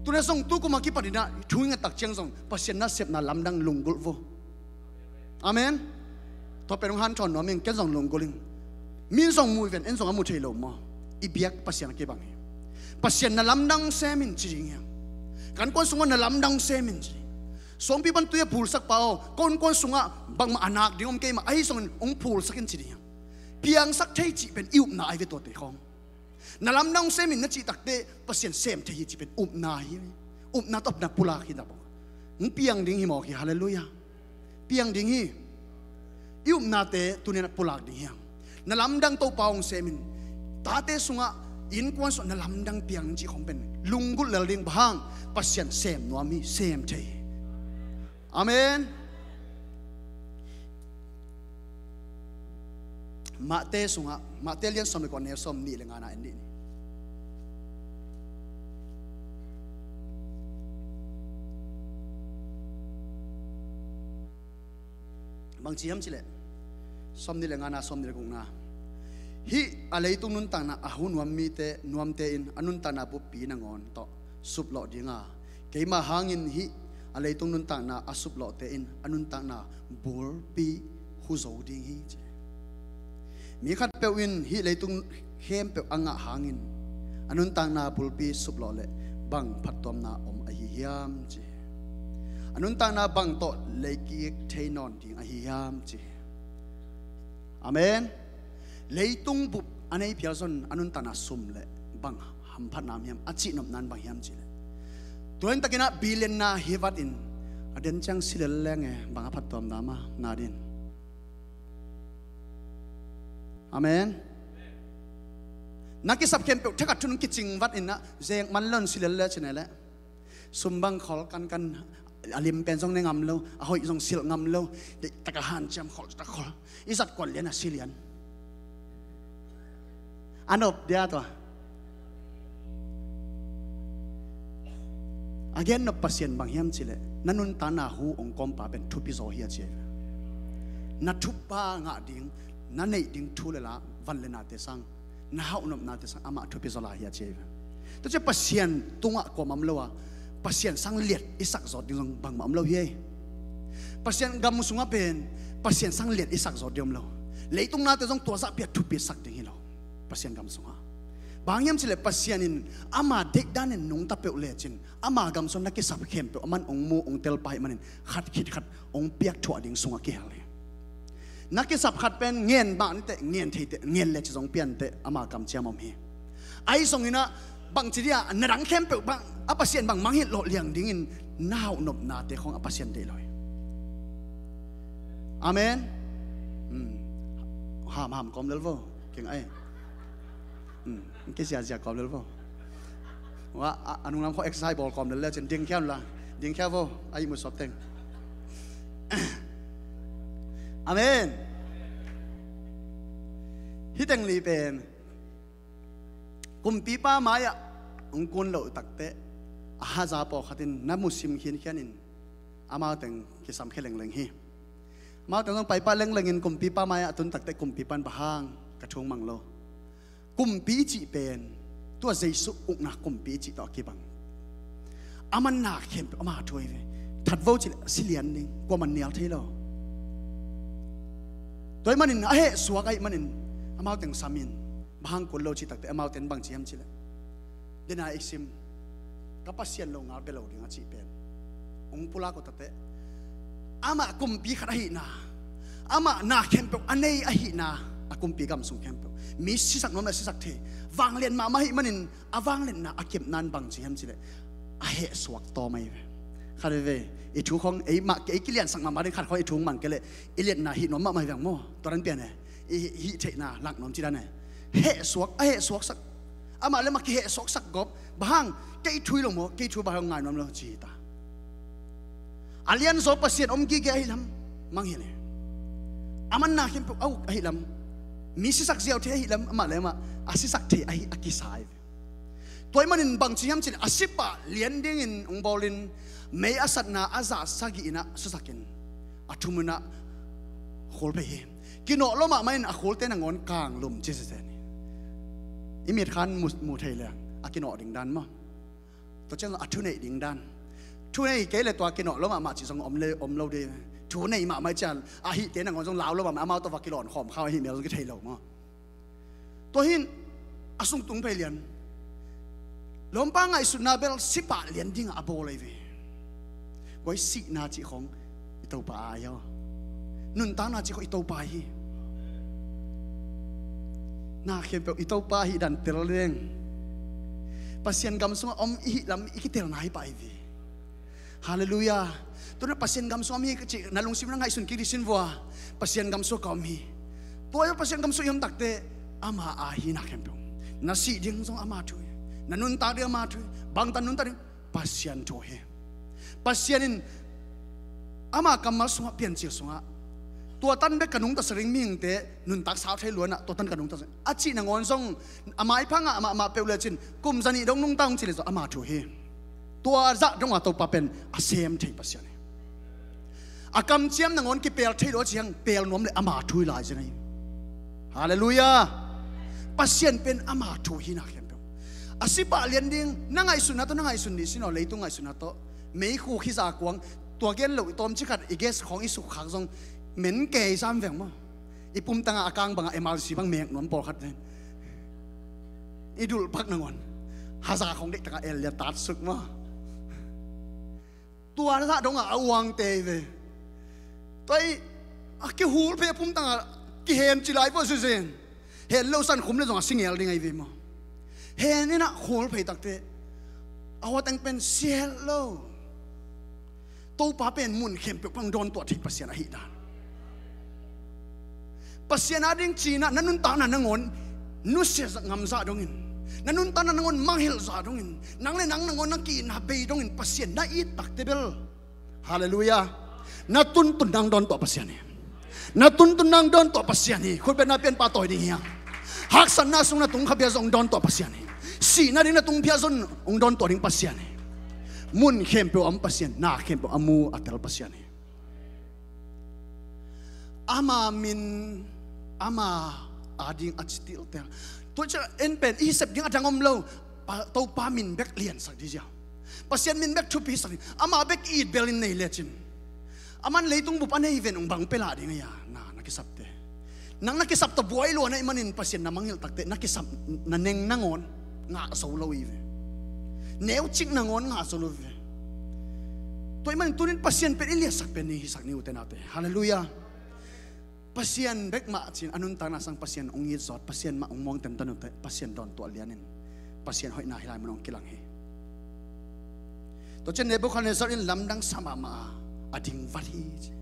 Tuna zong tu kuma kipatin ah thu i ngat tak ciang zong Pasian nasepna lamdang lunggulh vo. Amen. Tua pen hong hanthawn nuam ing, ken zong lunggulh ing. Min zong mu hi ven, en zong a mu thei lo maw? I biak Pasian a kibang hi. Pasian na lamdang sem in ci ding hiam? Kan kuan sungah na lamdang sem in ci ding. Suangpi pan tui a phulsak pa aw, kon kuan sungah bangmah a nak ding om kei mah, ahi zongin hong phulsak in ci ding hiam? Piangsak thei cih pen i upna ai ve tuate khawng. Na lamdang sem in na cih takte Pasian sem thei hi cih pen upna hi. Upna tawh na pulak hi na bawk. Hong piang ding hi mawk hi, halleluiah. Piang ding hi. I upnate tunin a pulak ding hiam? Na lamdang Topa hong sem in. Tate sungah, innkuan sungah na lamdang piang cih khong pen lunggulh lel ding bang hang? Pasian sem nuam hi, sem thei hi. Amen. Mate sungah, Mate lian sawm le kua neu sawm nih le ngana en dih ni. Bangci hiam cileh, sawm nih le ngana, sawm nih le gukna. Hih a leitung nuntakna a hu nuam mite, nuamte in a nuntakna buppi nangawn tawh suplawh dinga, keima hangin hih a leitung nuntakna a suplawhte in a nuntakna bulpi hu zo ding hi ci. Mi khatpeuh in hih leitung khempeuh a ngah hangin a nuntakna bulpi suplawh leh bang phattuamna om ahi hiam ci. A nuntakna bang tawh leikik thei nawn ding ahi hiam ci. Amen. Leitung bup a nei phial zon a nuntakna sum le bang hamphatna om hiam, a cihnopna in bang hiam cileh, tua in takin ah billion na hi vatin a den ciang si lel leng e, bang a phattuamna mah na din. Amen. Na kisap khempeuh thakhat thun kicing vatin ah zek man lon si lel le cine leh sum bang khol kankan, a lim pen zong ne ngam lo, a hoih zong silh ngam lo. Deih taka hanciam khol, tak khol. I zat kuan lian a si lian. A nop dia tua. A gen nop Pasian bang hiam cileh, na nuntakna hu ong kawmpa pen thupi zaw hi a ci. Na thupha ngah ding, na neih ding thu le la, van le nate sang, na hauhnopnate sang amah thupi zaw lai hi a ci. Tua ci Pasian tungah kuamah om lo a, Pasian sang liat i sak zawt ding zong bangmah om lo hi. Pasian gam sungah pen Pasian sang liat i sak zawt ding om lo. Leitung nate zong tua zahpi a thupi sak ding hi lo. Pasian gam sungah Bang hiam cih leh Pasian in ama deihdan in nungta peuh lecin ama gam sung na kisap khempeuh aman hong mu, hong telpa ahih manin khat khit khat hong piakthuah ding sungah kihel hi. Na kisap khat pen ngen mah ni teh, ngen thei teh, ngen lecin zong pian teh ama kamciam om hi. Ahi zongin ah bangci dia na dang khempeuh bang a Pasian bang mangngilh lawh liang dingin na hauh nopnate khong a Pasian deih lo hi. Amen. Hmm. Hamham kawm lel vo. Keng ai. Hmm. Kei ziazia kawm lel vo. Wa a, a nunglam khaw exercise bawl kawm lel lecin dingkhia unla. Dingkhia vo. A ihmu sawp teng. Amen. Hih teng li pen kumpipa mai-ah hong kun loh takteh a haza pawlkhat in na musim khinkhian in amau teng kisam khia lengleng hi. Amau teng zong paipah lenglengin kumpipa mai-ah a tun takteh kumpipa in bang hang ka thu mang lo. Kumpi cih pen tua Jesuh ukna kumpi cih tawh a kibang. Aman na khempeuh ama thu ahi ve. Thatvo cih leh si lian ding, kuaman nial thei lo. Tua ahih manin a hehsuak ahih manin amau teng samin bang hang kun lo cih takteh amau teng bangci hiam cih leh, dena i sim ka Pasian lo ngal bia lo ding a cih pen hong pulak uh takteh amah kumpi khat ahihna, amah na khempeuh a nei ahihna, a kumpi gam sung khempeuh mi sisak nuam le sisak thei, vanglian mahmah ahih manin a vangliatna a kepna in bangci hiam cih leh a hehsuak tawm ahi ve. Khat veve i thu khong ei mah, ei kiliansak mahmah ding, khat khong i thu mang kei leh i liatna hih nuam mahmah hi veng maw. Tua dan pian e, i hih theihna lak nuam ci dan e. Hehsuak, a hehsuaksak, amah le amah kihehsuaksak gawp. Bang hang, kei thu hi lo maw, kei thu bang hang ngai nuam lo ci hi ta. A lianzaw Pasian om gige ahi lam mangngilh hi. Aman na khempeuh a uk ahi lam, mi sisak ziau thei ahi lam, amah le amah a sisak thei ahi a kisa hi ve. Tua ahih manin bangci hiam cih leh a sipah lian dingin hong bawlin mei a satna a zah sagih in ah susakin a thum in ah khul phei hi. Kinawh lo mahmah in a khulte nangawn kanglum ci sese ni. I mit khan mu, mu thei leng a kinawh ding dan maw. Tua ciang a thuneih ding dan. Thuneih kei le tua kinawh lo mahmah cih zong om le, om lo ding. Thuneih mahmah ciang a hihte nangawn zong lau lo mahmah, amau tawh va kilawn khawm khau ahih mel zong kithei lo maw. Tua hin a sung tung phei lian. Lawmpa ngaihsutna bel sipah lian dingah a bawl ahi ve. Kua i sihna cih khong i Topa a ahi aw. Nuntakna cih khong i Topa ahi. Na khempeuh i Topa ahi dan tel leng Pasian gam sungah om i hih lam i kitelna hi pah ahi ve. Halleluiah. Tua na Pasian gam sung om hi ka cih na lungsim na ngaihsun kik dih sin vua. Pasian gam sung ka om hi. Tua Pasian gam sung i om takteh ama a hi na khempeuh. Na sih ding zong ama thu hi. Na nuntak ding ama thu hi. Bangtan nuntak ding Pasian thu hi. Pasian in ama kammal sungah Piancil sungah tua tan bek ka nungta sa ding mihingte nuntak sau thei luanah tua tan ka nungta sa ding a cih nangawn zong a maipha ngah amah mah peuh lecin kum zanih dong nungta hong cih leh zong ama thu hi. Tua zah dongah Topa pen a sem thei Pasian hi. A kamciam nangawn kipel thei lo a ciang pel nuam le ama thu hi lai zen ahi. Halleluiah. Pasian pen ama thu hi na khempeuh. A sipah lian ding na ngaihsutna tawh na ngaihsun ni sin aw, leitung ngaihsutna tawh meikhu khi za kuang tua gen lo i tawmci khat i gas khawng i sukkhak zong men kei sam veng maw. I pumtangah a kang bangah emergency bang mek nuam pawlkhat ven. I dulhpak nangawn haza khong deih takah el lia tatsuk maw. Tua zah dongah a uangte hi ve. Tua i a kihul phei a pumtangah kihem ci lai pawh sisin. Hen lo san khum le zongah singel ding ahi ve maw. Hen inah khul phei takte a huateng pen siel lo. Topa pen mun khempeuh pang dawntuah theih Pasian ahih dan. Pasian ading cina na nuntakna nangawn nusia ngamzah dongin, na nuntakna nangawn manghilh zah dongin, nang le nang nangawn nang ki-itna bei dongin Pasian na it takte bel, halleluiah, na tuntun nang dawntuah Pasian hi. Na tuntun nang dawntuah Pasian hi. Khutbetna pianpa tawi ding hi hang. Haksatna sung na tung kha bia zong dawntuah Pasian hi. Sihna ding na tung phiah zong hong dawntuah ding Pasian hi. Mun khempeuh a om Pasian, na khempeuh a mu a tel Pasian hi. Ama min, ama ading a citiltel. Tua ciah en pen i sep ding a dang om lo. Topa min bek liansak dih zia. Pasian min bek thupisak dih. Ama bek i it belin nei lecin, aman leitung bup a nei ven ung bang pia lah ding a ia na na kisapte. Nang na kisap tawh buai lua na hih manin Pasian na mangngilh takteh na kisap na neng nangawn ngah zo lo hi ve. Neucik nangawn ngah zo lo hi ve. Tua hih manin tunin Pasian pen i liatsak pen ni hisak ni ute naute. Halleluiah. Pasian bek mah cin a nuntakna sang Pasian hong it zawt, Pasian mah hong muang tentan ute, Pasian dawn tuah lianin Pasian hoihna hih lai mun hong kilang hi. Tua ciang Nebukhadnezzar in lamdang sa mahmah a, a ding vat hi ci.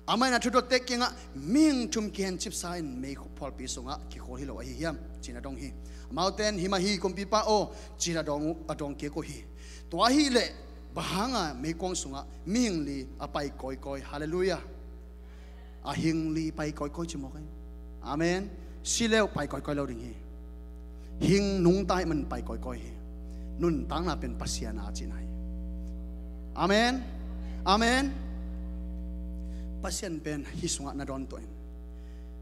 Amah in a thudawtte kiangah mihing thum kihencipsa in meikhu phualpi sungah kikhual hi lo ahi hiam, ci-in a dong hi. Amaute in, himah hi kumpipa aw, ci-in a dawng uh, a dawng kik uh hi. Tua ahih leh bang hanga meikuang sungah mihing li a pai kawikawi? Halleluiah. A hing li pai kawikawi ci mawk hi. Amen. Si le uh pai kawikawi lo ding hi. Hing nungta ahih man pai kawikawi hi. Nuntakna pen Pasian a cihna hi. Amen. Amen. Pasian pen hih sungah na dawn tuah in.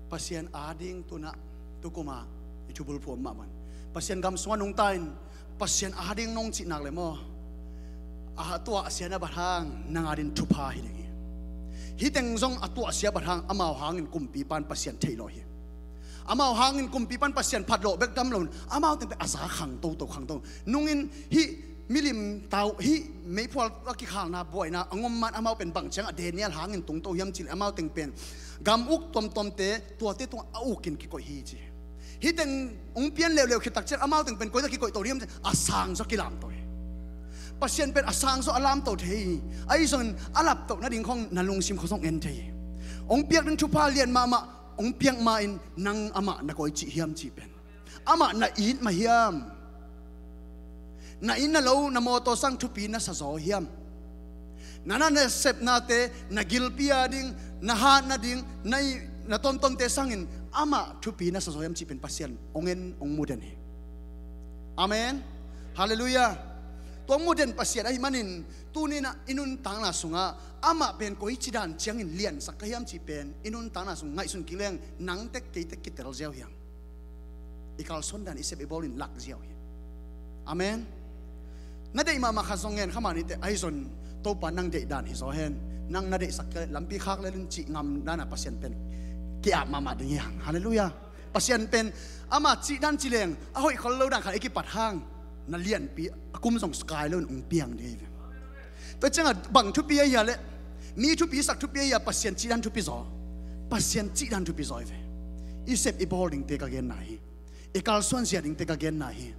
Pasian ading tunah, tukuma i thubulphuh om mah bang, Pasian gam sungah nungta in, Pasian ading nong cih nak le maw, a tuahsia na bat hang nang ading thupha hi ding hi. Hih teng zong a tuahsia bat hang amau hangin kumpipa in Pasian theih lawh hi. Amau hangin kumpipa in Pasian phat lawh bek dam lo in, amau teng pen a za khang toto, khang toto. Nungin hih milim tau, hih meiphual a kikhalna buaina a ngom man amau pen bang ciangah Daniel hangin tungto hiam cih leh amau teng pen gam uk tuamtuamte tuate tungah a ukin kikoih hi ci. Hih teng hong pian leuleu khit tak ciang amau teng pen koi tawh kikoih to hiam cih leh a sangzaw kilamto hi. Pasian pen a sangzaw a lamto thei hi. Ahi zongin a laptoh nading khawng na lungsim khawng zong en thei hi. Hong piak ding thupha lian mahmah hong piak ma-in nang amah na koi cih hiam cih pen, amah na it mah hiam? Na inn na lo na mawtaw sang thupi na sa zaw hiam? Na na nasepnate, na gilpi ading, na hat nading, na i, na tuamtuamte sangin amah thupi na sa zaw hiam cih pen Pasian hong en, hong mu den hi. Amen. Halleluiah. Tua hong mu den Pasian ahih manin tuninah i nuntakna sungah amah pen koici dan ciangin liansak ka hiam cih pen i nuntakna sung ngaihsun kik leng nang tek kei tek kitel ziau hi hang. I kalsuan dan i sep i bawl in lak ziau hi. Amen. Na deih mahmah khat zong ngen kha mah ni teh, ahi zong Topa nang deih dan hi zaw hen. Nang na deihsak kei leh lampi khak lel in cih ngam dana Pasian pen ki-ap mahmah ding hi hang. Halleluiah. Pasian pen ama cih dan ci leng a hoih khol lo dan khat i kipat hang na lianpi a kum zong kai lo in hong piang ding hi ve. Tua ciangah bang thupi ahi a leh, mi thupi sak thupi ahi a, Pasian cih dan thupi zaw. Pasian cih dan thupi zaw hi ve. I sep i bawl dingte ka genna hi. I kalsuan zia dingte ka genna hi.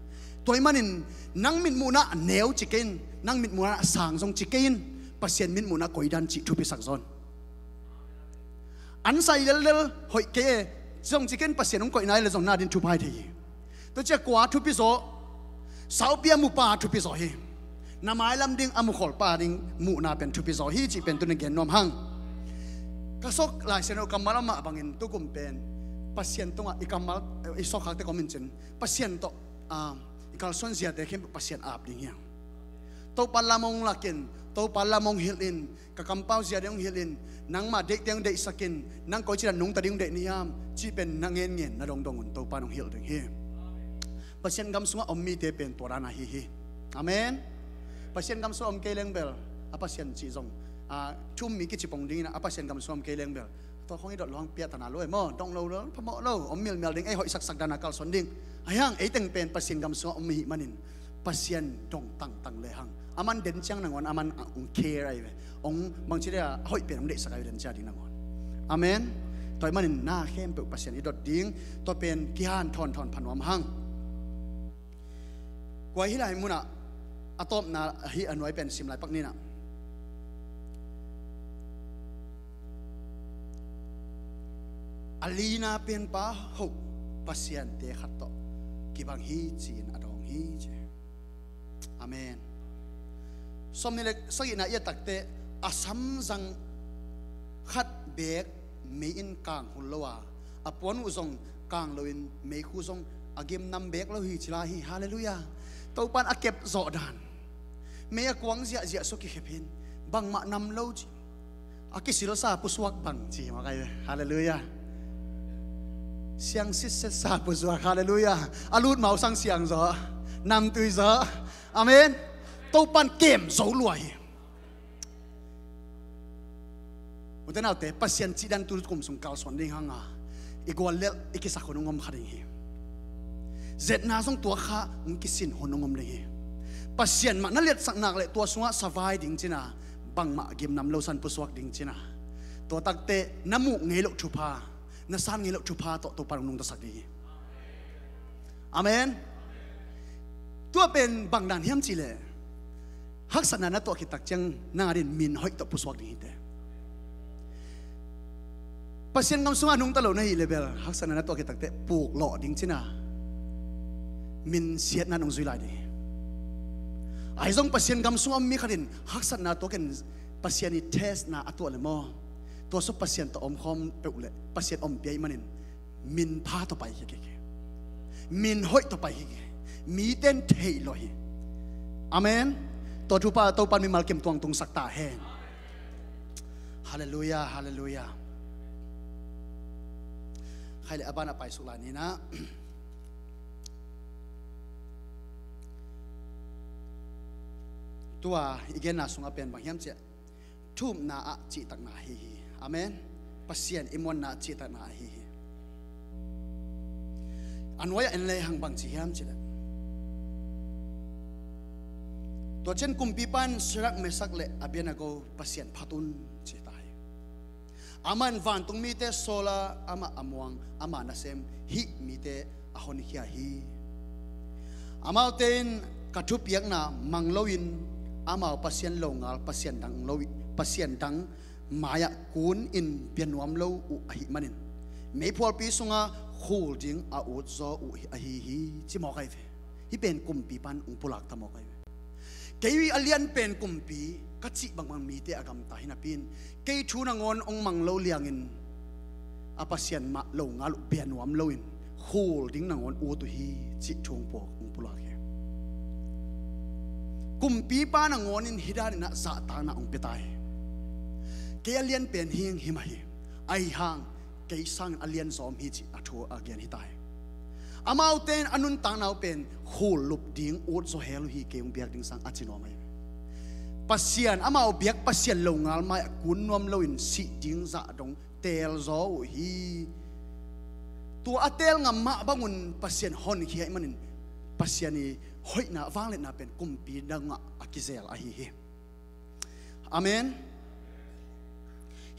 Tua hih manin nang mitmuhna neu ci kei in, nang mitmuhna sang zong ci kei in, Pasian mitmuhna koi dan cih thupi sak zaw in. An sai lellel hoih kei e, zong ci kei in, Pasian hong koihna hi leh zong na din thupha hi thei hi. Tua ciah kua thupi zaw? Saupi a mupa thupi zaw hi. Na mailam ding a mukhawlpa ding muhna pen thupi zaw hi cih pen tuni gen nuam hang. Ka sawk Lai Siangtho kammal amah bangin tukum pen Pasian tungah i kammal, i sawkkhakte kawmin cin Pasian tawh, ah, i kalsuan ziate khempeuh Pasian ap ding hi hang. Topa lam hong lakin, Topa lam hong hilh in, ka kampau zia ding hong hilh in, nangmah deihte hong deihsak in, nang koici dan nungta ding hong deih na hiam cih pen na ngenngen na dongdong un Topa in hong hilh ding hi. Pasian gam sungah om mite pen tua dan ahi hi. Amen. Pasian gam sungah om kei leng bel a Pasian cih zong, ah, thu-um mi kici pong dingin a Pasian gam sungah om kei leng bel tua khong i dot luang piahtana lo e maw, dong lo lo, phamawh lo, om milmial ding, ei hoih saksak dana kalsuan ding. Ahi hang ei teng pen Pasian gam sungah om i hih manin Pasian dong tangtang le hang, aman den ciang nangawn aman hong care ahi ve. Hong bangci dia a hoih pen hong deihsak ahi ve, den ciang ding nangawn. Amen. Tua hih manin na khempeuh Pasian i dot ding, tua pen kihanthawn thawn pha nuam hang. Kua hih lai munah a tawpna hih a nuai pen sim lai pak ninah, a lina penpa hoh pasiante khat tawh kibang hi ci-in a dawng hi ci. Amen. Sawmnih le sagihna i et takteh a samzang khat beek mei in kang hul lo a, a puan uh zong kang loin meikhu zong a gimnam beek lo hi ci lai hi. Halleluiah. Topa in a kep zawh dan, mei a kuang ziahziah suk kikhep hin, bangmah nam lo ci. A kisilsa pusuak bang ci hi mawk ahi ve. Halleluiah. Siang sitsetsa pusuak. Halleluiah. A lutmau sang siang zaw, namtui zaw. Amen. Topa in kem zo lua hi. Ute naute, Pasian cih dan tu kum sung kalsuan ding hanga, i guallelh i kisak hun hong om kha ding hi. Zetna zong tua kha hong kisin hun hong om ding hi. Pasian mah na liatsak nak leh tua sungah savai ding cina, bangmah gimnam lo san pusuak ding cina, tua takte na muh ngei loh thupha, na san ngei loh thupha tawh Topa hong nungtasak ding hi. Amen. Tua pen bang dan hiam cihleh, haksatna na tuah khit tak ciang nang adingin min hoih tawh pusuak ding hi teh. Pasian gam sungah nungta lo na hih leh bel haksatna na tuah khit tak teh puklawh ding cina, min siatna nong zui lai ding hi. Ahi zong Pasian gam sungah om mi khat in haksatna tuak in Pasian i testna a tuah leh maw, tua sung Pasian tawh omkhawm peuh leh Pasian ompih ahih manin min pha tawh pai hi kei kei. Min hoih tawh pai hi kei. Miten theih lo hi. Amen. Tua thupha Topan mimal kim tuang tungsak ta hen. Halleluia, halleluia. Khai leh a banah paisuk lai ni na. Tua i genna sungah pen bang hiam ciah, thu-upna ah cihtakna ahi hi. Amen. Pasian i muanna ah cihtakna ahi hi. A nuai-ah en lehang bang ci hiam cihleh, tua ciang kumpipa in Sadrak, Mesak le Abednego Pasian phat un ci ta hi. Amah in vantung mite sawl a, amah a muang, ama nasem hih mite a honkhia hi. Amaute in ka thupiakna mang loin amau pasian longal pasian dang lo, pasian dang mai-ah kun in bia nuam lo uh ahih manin meiphualpi sungah khul ding a utzaw uh ahi hi, ci mawk ahi ve. Hih pen kumpipa in hong pulak ta mawk ahi ve. Kei a lian pen kumpi ka cih bangbang mite a gamta hi napi in, kei thu nangawn hong mang lo liangin a pasian mah longal uh bia nuam loin khul ding nangawn ut uh hi, cih thu hong pulak, hong pulak hi. Kumpipa nangawn in hih danin ah zahtakna hong pia ta hi. Kei a lian pen hing hi mah hi. Ahi hang kei sangin a lianzaw om hi, cih a thu a gen hi ta hi. Amaute in a nuntakna uh pen khul lup ding utzaw hel uh hi, kei hong biak ding sang a ci nuam ahi. Pasian, amau biak pasian longal mai-ah kun nuam loin sih ding zah dong teelzaw uh hi. Tua a teel ngam mah bangun Pasian honkhia ahih manin Pasian i hoihna vangliatna pen kumpi dangah a kizel ahi hi. Amen.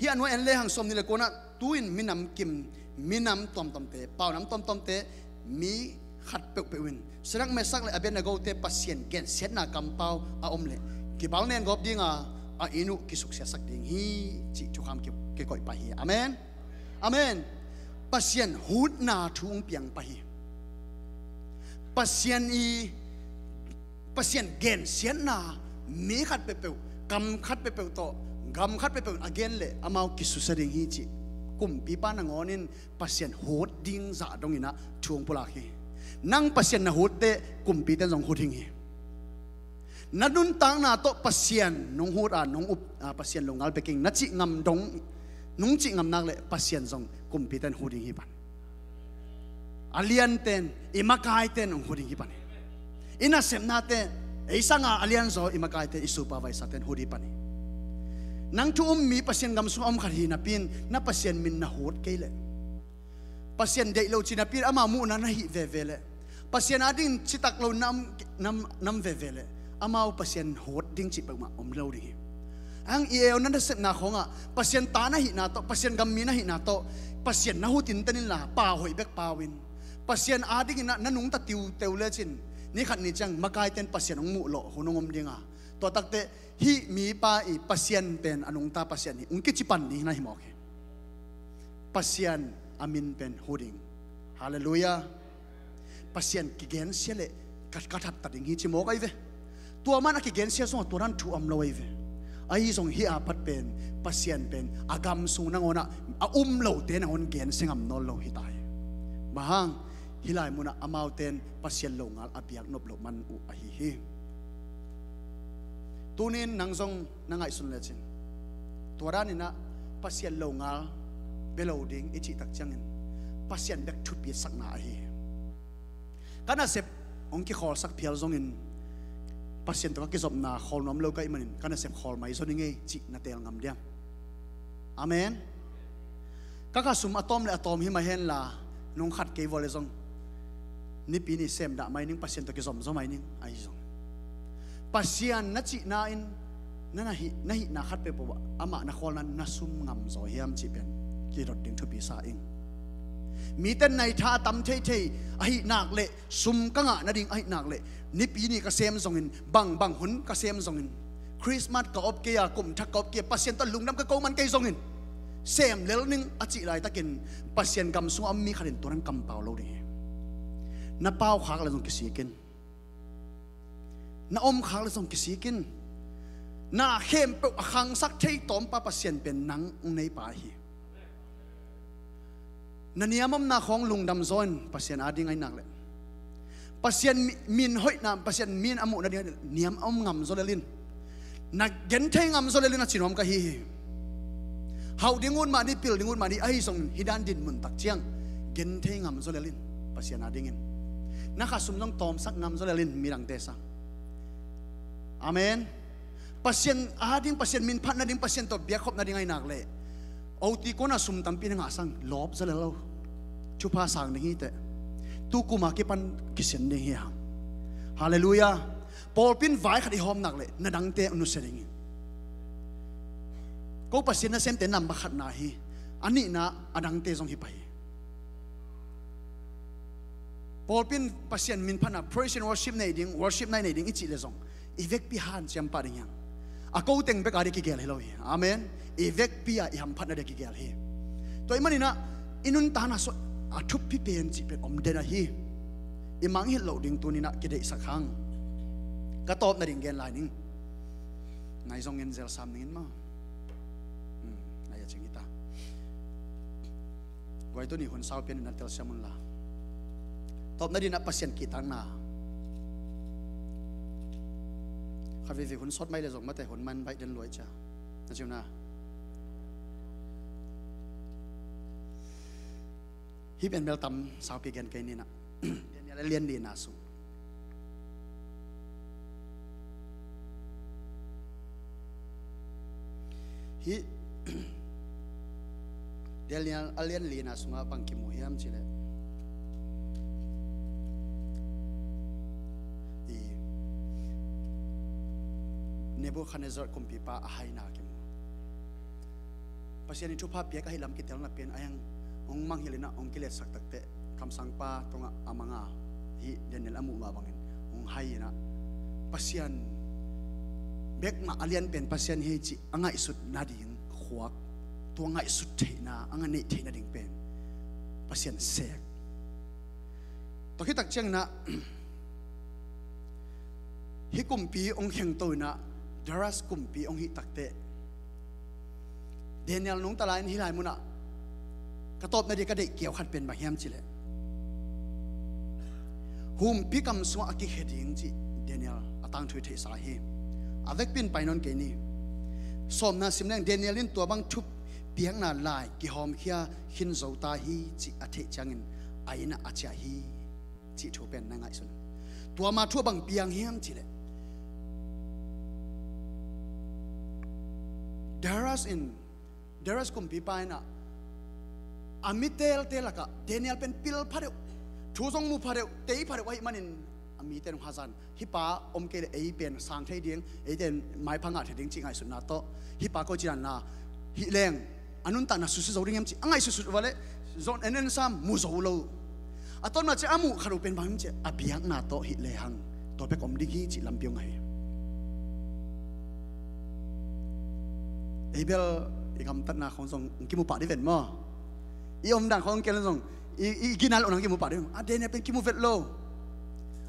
Hih a nuai en lehang sawmnih le kuana, tu-in minam kim, minam tuamtuamte, paunam tuamtuamte, mi khat peuhpeuh in Sadrak, Mesak le Abednego-te Pasian gensiatna kampau a om leh kibal nengawp dinga a inn uh kisuksiasak ding hi, cih thukham ki, kikoih pah hi. Amen. Amen. Pasian hutna thu hong piang pah hi. Pasian i, Pasian gensiatna mi khat peuhpeuh, kam khat peuhpeuh tawh, gam khat peuhpeuh in a gen leh amau kisusia ding hi, cih kumpipa nangawn in Pasian hut ding zah dongin ah thu hong pulak hi. Nang Pasian na hut teh kumpite in zong hut ding hi. Na nuntakna tawh Pasian nong hut a, nong up a, Pasian longal bek ing na cih ngam dong, nong cih ngam nak leh Pasian zong kumpite in hut ding hi pan. A liante in, i makaite in hong hut ding hi pan hi. I nasepnate, ei sanga a lianzaw i makaite, i supervisor-te in hut ding hi pan hi. Nang thu um mi Pasian gam sungah om khat hi napi in, na Pasian min na hut kei leh, Pasian deih lo ci napi in ama muhna na hih veve leh, Pasian adingin citak lo na om, na om, na om veve leh, amau Pasian hut ding cih peuhmah om lo ding hi. Hang i eu na nasepna khawngah Pasian ta na hihna tawh, Pasian gammi na hihna tawh Pasian na hut inten inla, pau hoih bek pau in. Pasian adingin ah na nungta tiuteu lecin, ni khat ni ciang makaite in Pasian hong muh lawh hun hong om dinga, tua takte hih mipa i Pasian pen a nungta Pasian hi, hong kici pan ding hi na hi mawk hi. Pasian a min pen hut ding. Halleluia. Pasian kigensia leh ka, ka thatta ding hi, ci mawk ahi ve. Tua man a kigensia zongah tua dan thu om lo ahi ve. Ahi zong hih a pat pen Pasian pen a gam sung nangawn ah a um lote nangawn gensia ngam nawn lo hi ta hi. Bang hang, hih lai munah amaute in Pasian longal a biak nop loh man uh ahi hi. Tuni-in nang zong na ngaihsun lecin, tua danin ah Pasian longal bia lo ding i cih tak ciangin Pasian bek thupisakna ahi hi. Ka nasep hong kikhawlsak phial zongin Pasian tawh ka kizopna khawl nuam lo ka hih manin ka nasep khawl mai zaw ning ei cih na teel ngam diam? Amen. Ka khasum a tawm le a tawm hi mah henla, nung khat kei vua le zong, Nipi ni sem dah mai ning, Pasian tawh kizom zaw mai ning, ahi zong. Pasian na cihna in, na, na hih, na hihna khat peuhpeuh ah, amah na khualna na sum ngam zaw hiam cih pen kidot ding thupi sa ing. Mite nai tha a tam theithei ahih nak leh, sum ka ngah nading ahih nak leh, Nipi ni ka sem zongin, bangbang hun ka sem zongin, Christmas ka op kei a, kum thak ka op kei a, Pasian tawh lungdam ka ko man kei zongin, sem lel ning a cih laitakin, Pasian gam sungah om mi khat in tua dan kampau lo ding hi. Na pau khak le zong kisik in, na om khak le zong kisik in, na khempeuh a khangsak thei tawmpa Pasian pen nang hong neipa hi. Na niam omna khawng lungdam zaw in, Pasian ading ahih nak leh, Pasian mi-, min hoihna, Pasian min a muh nading niam a om ngam zaw lel in, na genthei ngam zaw lel in a ci nuam ka hi hi. Hauh ding ut mah ni, pil ding ut mah ni, ahi zongin hih dan din mun tak ciang genthei ngam zaw lel in, Pasian adingin na khasum zong tawmsak ngam zaw lel in, midangte sang. Amen. Pasian ading, Pasian min phat nading, Pasian tawh biakkhop nading ahih nak leh, oti kona sum tampi na ngah sang lawp zaw lel lo. Thupha sang ding hi teh. Tu kum a kipan kisian ding hi hang. Halleluiah. Pawlpi in vai khat i hawm nak leh, na dangte nusia ding hi. Ko Pasian nasemte number khatna hi. A nihna, a dangte zong hi pah hi. Pawlpi in Pasian min phatna, praise and worship nei ding, worship night nei ding i cih le zong, i vekpi hanciam pah ding hi hang. A ko teng bek a dia kigel hi lo hi. Amen. I vekpi a i hamphatna dia kigel hi. Tua ahih manin ah, i nuntakna sung a thupi pen cih pen om den ahi. I mangngilh loh ding tuni-in ah kideihsak hang. Ka tawp nading gen lai ning. Nai zong ngen zel sam ning in maw. Hmm, nai a cing hi ta. Guai, tuni hun sau pian in na telsiam un la. Tawp nading ah Pasian kihtakna. Kha vive hun sawt mai le zong mate hun man baih den luai cia. Na ciu na. Hih pen bel tam saupi gen kei ni na. Daniel a lian lina sung. Hih Daniel a lian lina sungah bang kimu hiam cih leh, i Nebuchadnezzar kumpipa a haina kimu. Pasian in thupha piak ahih lam kitelna pen a hiang hong mangngilh in ah hong kiletsak takteh kamsangpa tungah a manga hih Daniel a muh mah bangin hong hai in ah, Pasian bek mah a lian pen Pasian hi cih a ngaihsut nading khuak, tua ngaihsut theihna, a ngaih neih theih nading pen Pasian sek. Tua khit tak ciangin ah, hih kumpi hong khengto in ah, Darius kumpi hong hih takteh, Daniel nungta lai-in hih lai munah ka tawp nading ka deih kiau khat pen bang hiam cih leh, humpikam sungah a kikhia ding cih Daniel a tangthu i theihsa hi. A vekpi in pai nawn kei ni. Sawmna sim leng, Daniel in tua bang thupiakna lai kihawmkhia khin zo ta hi cih a theih ciangin a inn ah a ciah hi cih thu pen na ngaihsun. Tua ma thu ah bang piang hiam cih leh, Darius in, Darius kumpipa in ah, a mi telte lakah Daniel pen pil pha deuh, thu zong mu pha deuh, tei pha deuh ahih manin a mite in hong hazan. Hih pa om kei leh ei pen sang thei ding, eite in maipha ngah thei ding cih ngaihsutna tawh, hih pa koici dan na hih leng a nuntakna susia zo ding hiam cih a ngaihsutsut uh a leh, zon en en sam mu zo lo. A tawpna ciang a muh khat uh pen bang hiam cih leh, a biakna tawh hih lehang tua bek om ding hi cih lampi hong hi. Ei bel i gamtatna khawng zong hong kimu pah ding ven maw? I omdan khawng hong kel zong i, i gina lohna hong kimu pah ding. A Daniel pen kimu vet lo.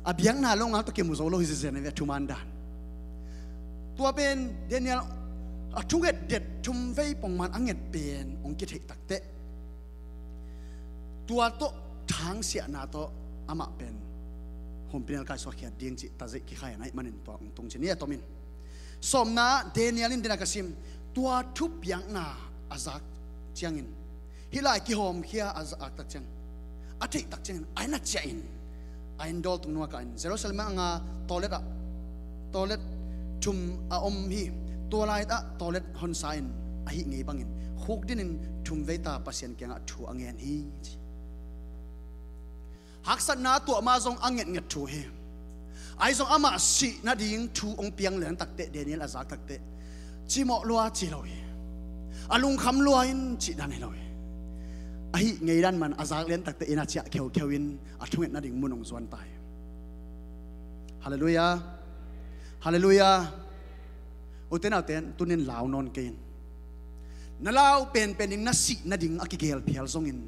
A biakna lo ngal tawh kimu zo lo hi zizen ve, a thuman dan. Tua pen Daniel a thunget det thum vei pongman a nget pen hong kitheih takteh, tua tawh thangsiahna tawh amah pen humpinelkai suakkhiat ding cih tazeih kikhai a naih manin tua hong tung ci ni a tomin. Sawmna, Daniel in dena ka sim, tua thupiakna a zak ciangin, hih lai kihawmkhia a zak tak ciang, a theih tak ciangin, a inn ah ciah in, a inn dawl tung nungah kah in, Jerusalem ah nga tawlet ah, tawlet thum a om hi. Tua lai ah tawlet honsa in, ahih ngei bangin khukdin in thumvei ta Pasian kiangah thu a ngen hi, ci. Haksatna tuah ma zong a ngetnget thu hi. Ahi zong amah sih nading thu hong piang lian takteh, Daniel a zak takteh, cimawh lua ci lo hi. A lungkham lua in cih dan hi lo hi. Ahi ngei dan man a zak lian takteh inn a ciah kheukheu in a thunget nading mun hong zuan ta hi. Halleluiah. Halleluiah. Ute naute, tunin lau nawn kei in. Na lau penpen ding, na sih nading a kigel phial zongin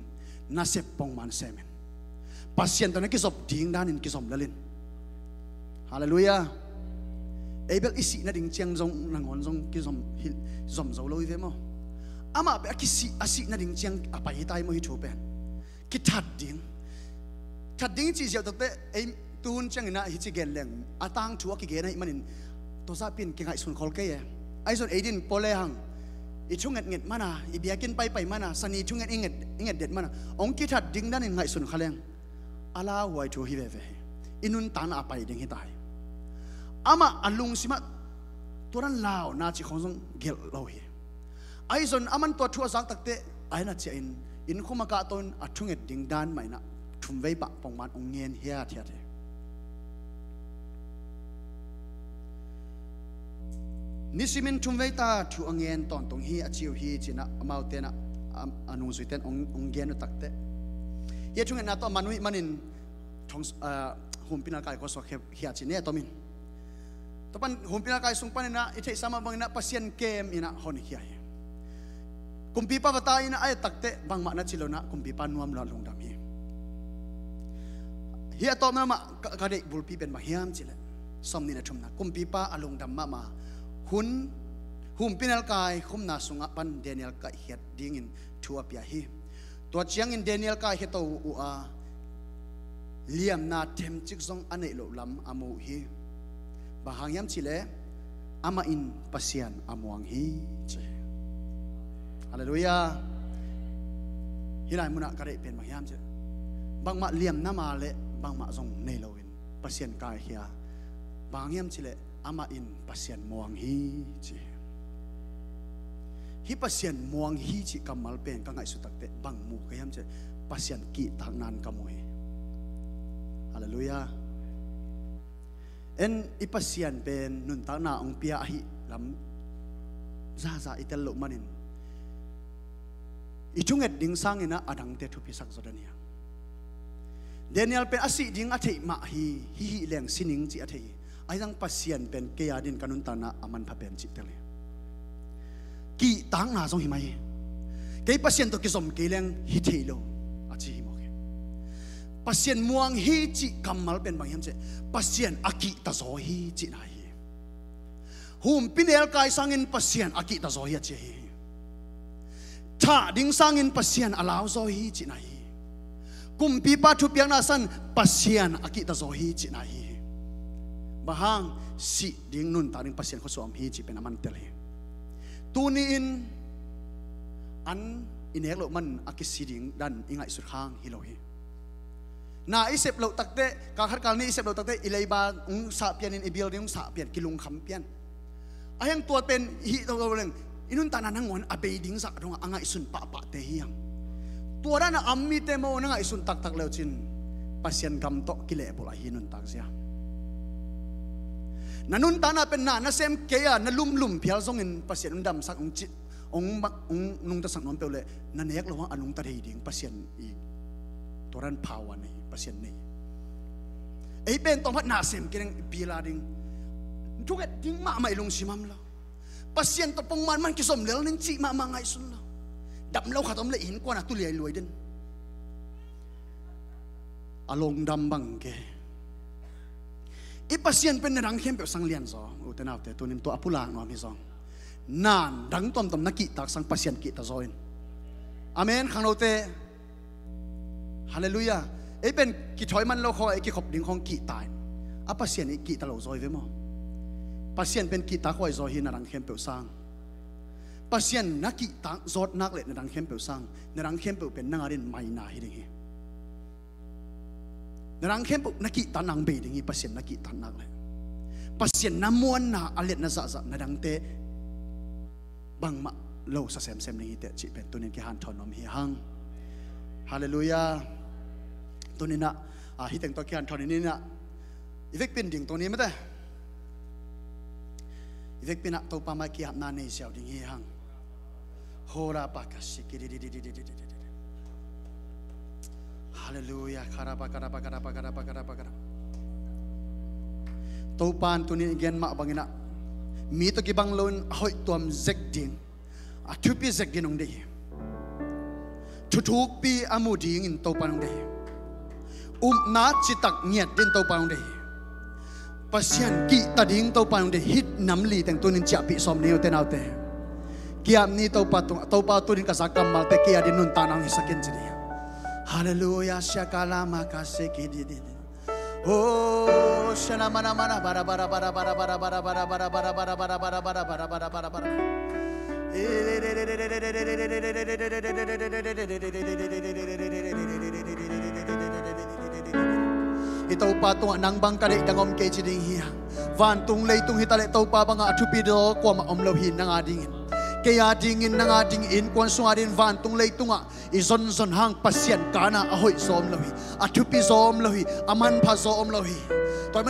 na sep pongman sem in. Pasian tawh na kizop ding danin kizom lel in. Halleluiah. Ei bel i sih nading ciang zong nangawn zong kizom hi, zom zo lo hi ve maw? Amah pen a kisih, a sih nading ciang a pai hi ta hi maw hih thu pen? Kithat ding. That ding i cih ziau takteh ei tuhun ciangin ah hih ci gen leng a tangthu a kigen ahih manin tua zahpi in kingaihsun khol kei e. Ahi zong ei din pua lehang i thungetnget mana, i biakinn paipai mana, sani thunget i nget, i nget det mana hong kithat ding danin ngaihsun kha leng a lauhuai thu hi veve hi. I nuntakna a pai ding hi ta hi. Amah a lungsimah tua dan launa cih khong zong gelh lo hi. Ahi zong aman tua thu a zak takteh a inn a ciah in, inn khum a kahto in a thunget ding dan mah in ah thumvei pah pongman hong ngen hiathiat hi. Nisimin thumvei ta thu a ngen tawntung hi a ci uh hi, ci-in ah amaute in ah a, a nungzuite in hong, hong gen uh takteh, hih a thungetna tawh a man uh hih manin thong, ah, humpinal kai khua suak hi, hi a ci ne a tomin. Tua pan humpinal kai sung panin ah i theihsa mah bangin ah Pasian kem in ah hon hi khia hi. Kumpipa va ta in ah a et takteh bangmah na ci lo in ah kumpipa nuam lo a lungdam hi. Hih a tawpna mah ka, ka deih bulpi pen bang hiam cih leh, sawmnih le thumna, kumpipa a lungdam mahmah hun, humpinal kai khumna sungah pan Daniel kaihkhiat dingin thu a pia hi. Tua ciangin Daniel kaikhia to uh a, liamna themcik zong a neih loh lam a mu uh hi. Bang hang hiam cih leh amah in Pasian a muang hi, ci. Halleluiah. Hih lai munah ka deih pen bang hiam cih leh bangmah liamna ma leh bangmah zong nei loin Pasian kaikhia. Bang hang hiam cih leh amah in Pasian muang hi, ci. Hih Pasian muang hi cih kammal pen ka ngaihsut takteh bang mu ka hiam cih leh Pasian kihtakna in ka mu hi. Halleluiah. En, i Pasian pen nuntakna hong pia ahih lam zaza i tel loh manin i thunget ding sangin ah a dangte thupisak zaw den hi hang. Daniel pen a sih ding a theih mah hi, hih hih leng si ning cih a thei hi. Ahi zong Pasian pen kei a din ka nuntakna a manpha pen cih tel hi. Kihtakna zong hi mai hi. Kei Pasian tawh kizom kei leng hi thei lo a ci hi mawk hi. Pasian muang hi cih kammal pen bang hiam cih leh Pasian a kihta zaw hi cihna hi. Humpinelkai sangin Pasian a kihta zaw hi a ci hi. Thah ding sangin Pasian a lau zaw hi cihna hi. Kumpipa thupiakna sangin Pasian a kihta zaw hi cihna hi. Bang hang? Sih ding, nuntak ding Pasian khuasuam hi cih pen a man tel hi. Tuni-in an i nek loh man a kisi ding dan i ngaihsut khang hi lo hi. Na i sep loh takteh, kal khat kal nih i sep loh takteh i leiba hong sah pianin, i building hong sah pian, kilungkham pian. A hiang tua pen i hih to lo leng i nuntakna nangawn a bei ding zah dongah a ngaihsun pahpahte hi hang. Tua dan a am mite maw na ngaihsun taktak le uh cin Pasian gam tawh kilehbulh ahi nuntak zia. Na nuntakna pen na nasem kei a na lumlum phial zongin Pasian hong damsak, hong cih, hong mak, hong nungtasak nuam peuh leh na nek loh hang a nungta thei ding Pasian i tua dan power nei, Pasian nei. Ei pen tawm khat na sem kei leng bil a ding, thunget ding mahmah i lungsim om lo. Pasian tawh pongman man kizom lel ning cih mahmah ngaihsun lo. Dam lo khat om leh i innkuan a tu liailuai den. A lungdam bang ke. I Pasian pen na dang khempeuh sang lian zaw. Ute naute, tunin tua a pulak nuam hi zong, na dang tuamtuam na kihtak sang Pasian kihta zaw in. Amen, khangnote. Halleluiah. Ei pen kithawi man lo khawng, ei kikhop ding khawng kihta in, a Pasian i kihta lo zaw hi ve maw? Pasian pen kihtak huai zaw hi, na dang khempeuh sang. Pasian na kihtak zawt nak leh na dang khempeuh sang, na dang khempeuh pen nang a din maina hi ding hi. Na dang khempeuh na kihtak nang bei ding hi, Pasian na kihtak nak leh. Pasian na muanna a liatna zahzah na dangte bangmah lo sa semsem ding hi teh cih pen tunin kihanthawn nuam hi hang. Halleluiah. Tuninah, ah, hiteng tawh kihanthawn hi ninah. I vekpin ding tuni mate. I vekpinah Topa mai kiapna nei siau ding hi hang. Hora pakasiki. Halleluiah. Karaba, karaba, karaba, karaba, karaba, karaba. Topa in tunin i gen mah banginah mi tawh kibang loin a hoih tuam zek ding, a thupi zek ding hong deih hi. Thuthukpi a mu dingin Topa hong deih hi. Upna citak ngiat dingin Topa hong deih hi. Pasian kihta ding Topa hong deih hi. Hih nam li teng tunin ciahpih sawm ni ute naute. Kiap ni Topa tungah, Topa tunin ka za kammalte kei a ding nuntakna hong hisak in ci ni. Halleluiah. Siakalama kasiki di di di. Oh, shanamana mana bara bara bara bara bara bara bara bara bara bara bara bara bara bara bara bara. I Topa tungah nang bang ka deih dang om kei ci ding hi hang. Vantung leitung hitaleh Topa bangah a thupi zaw kuamah om lo hi nang a dingin. Kei a dingin, nang a dingin, innkuan sung a dingin, vantung leitungah i zonzon hang Pasian kana a hoih zaw om lo hi. A thupi zaw om lo hi. A manpha zaw om lo hi.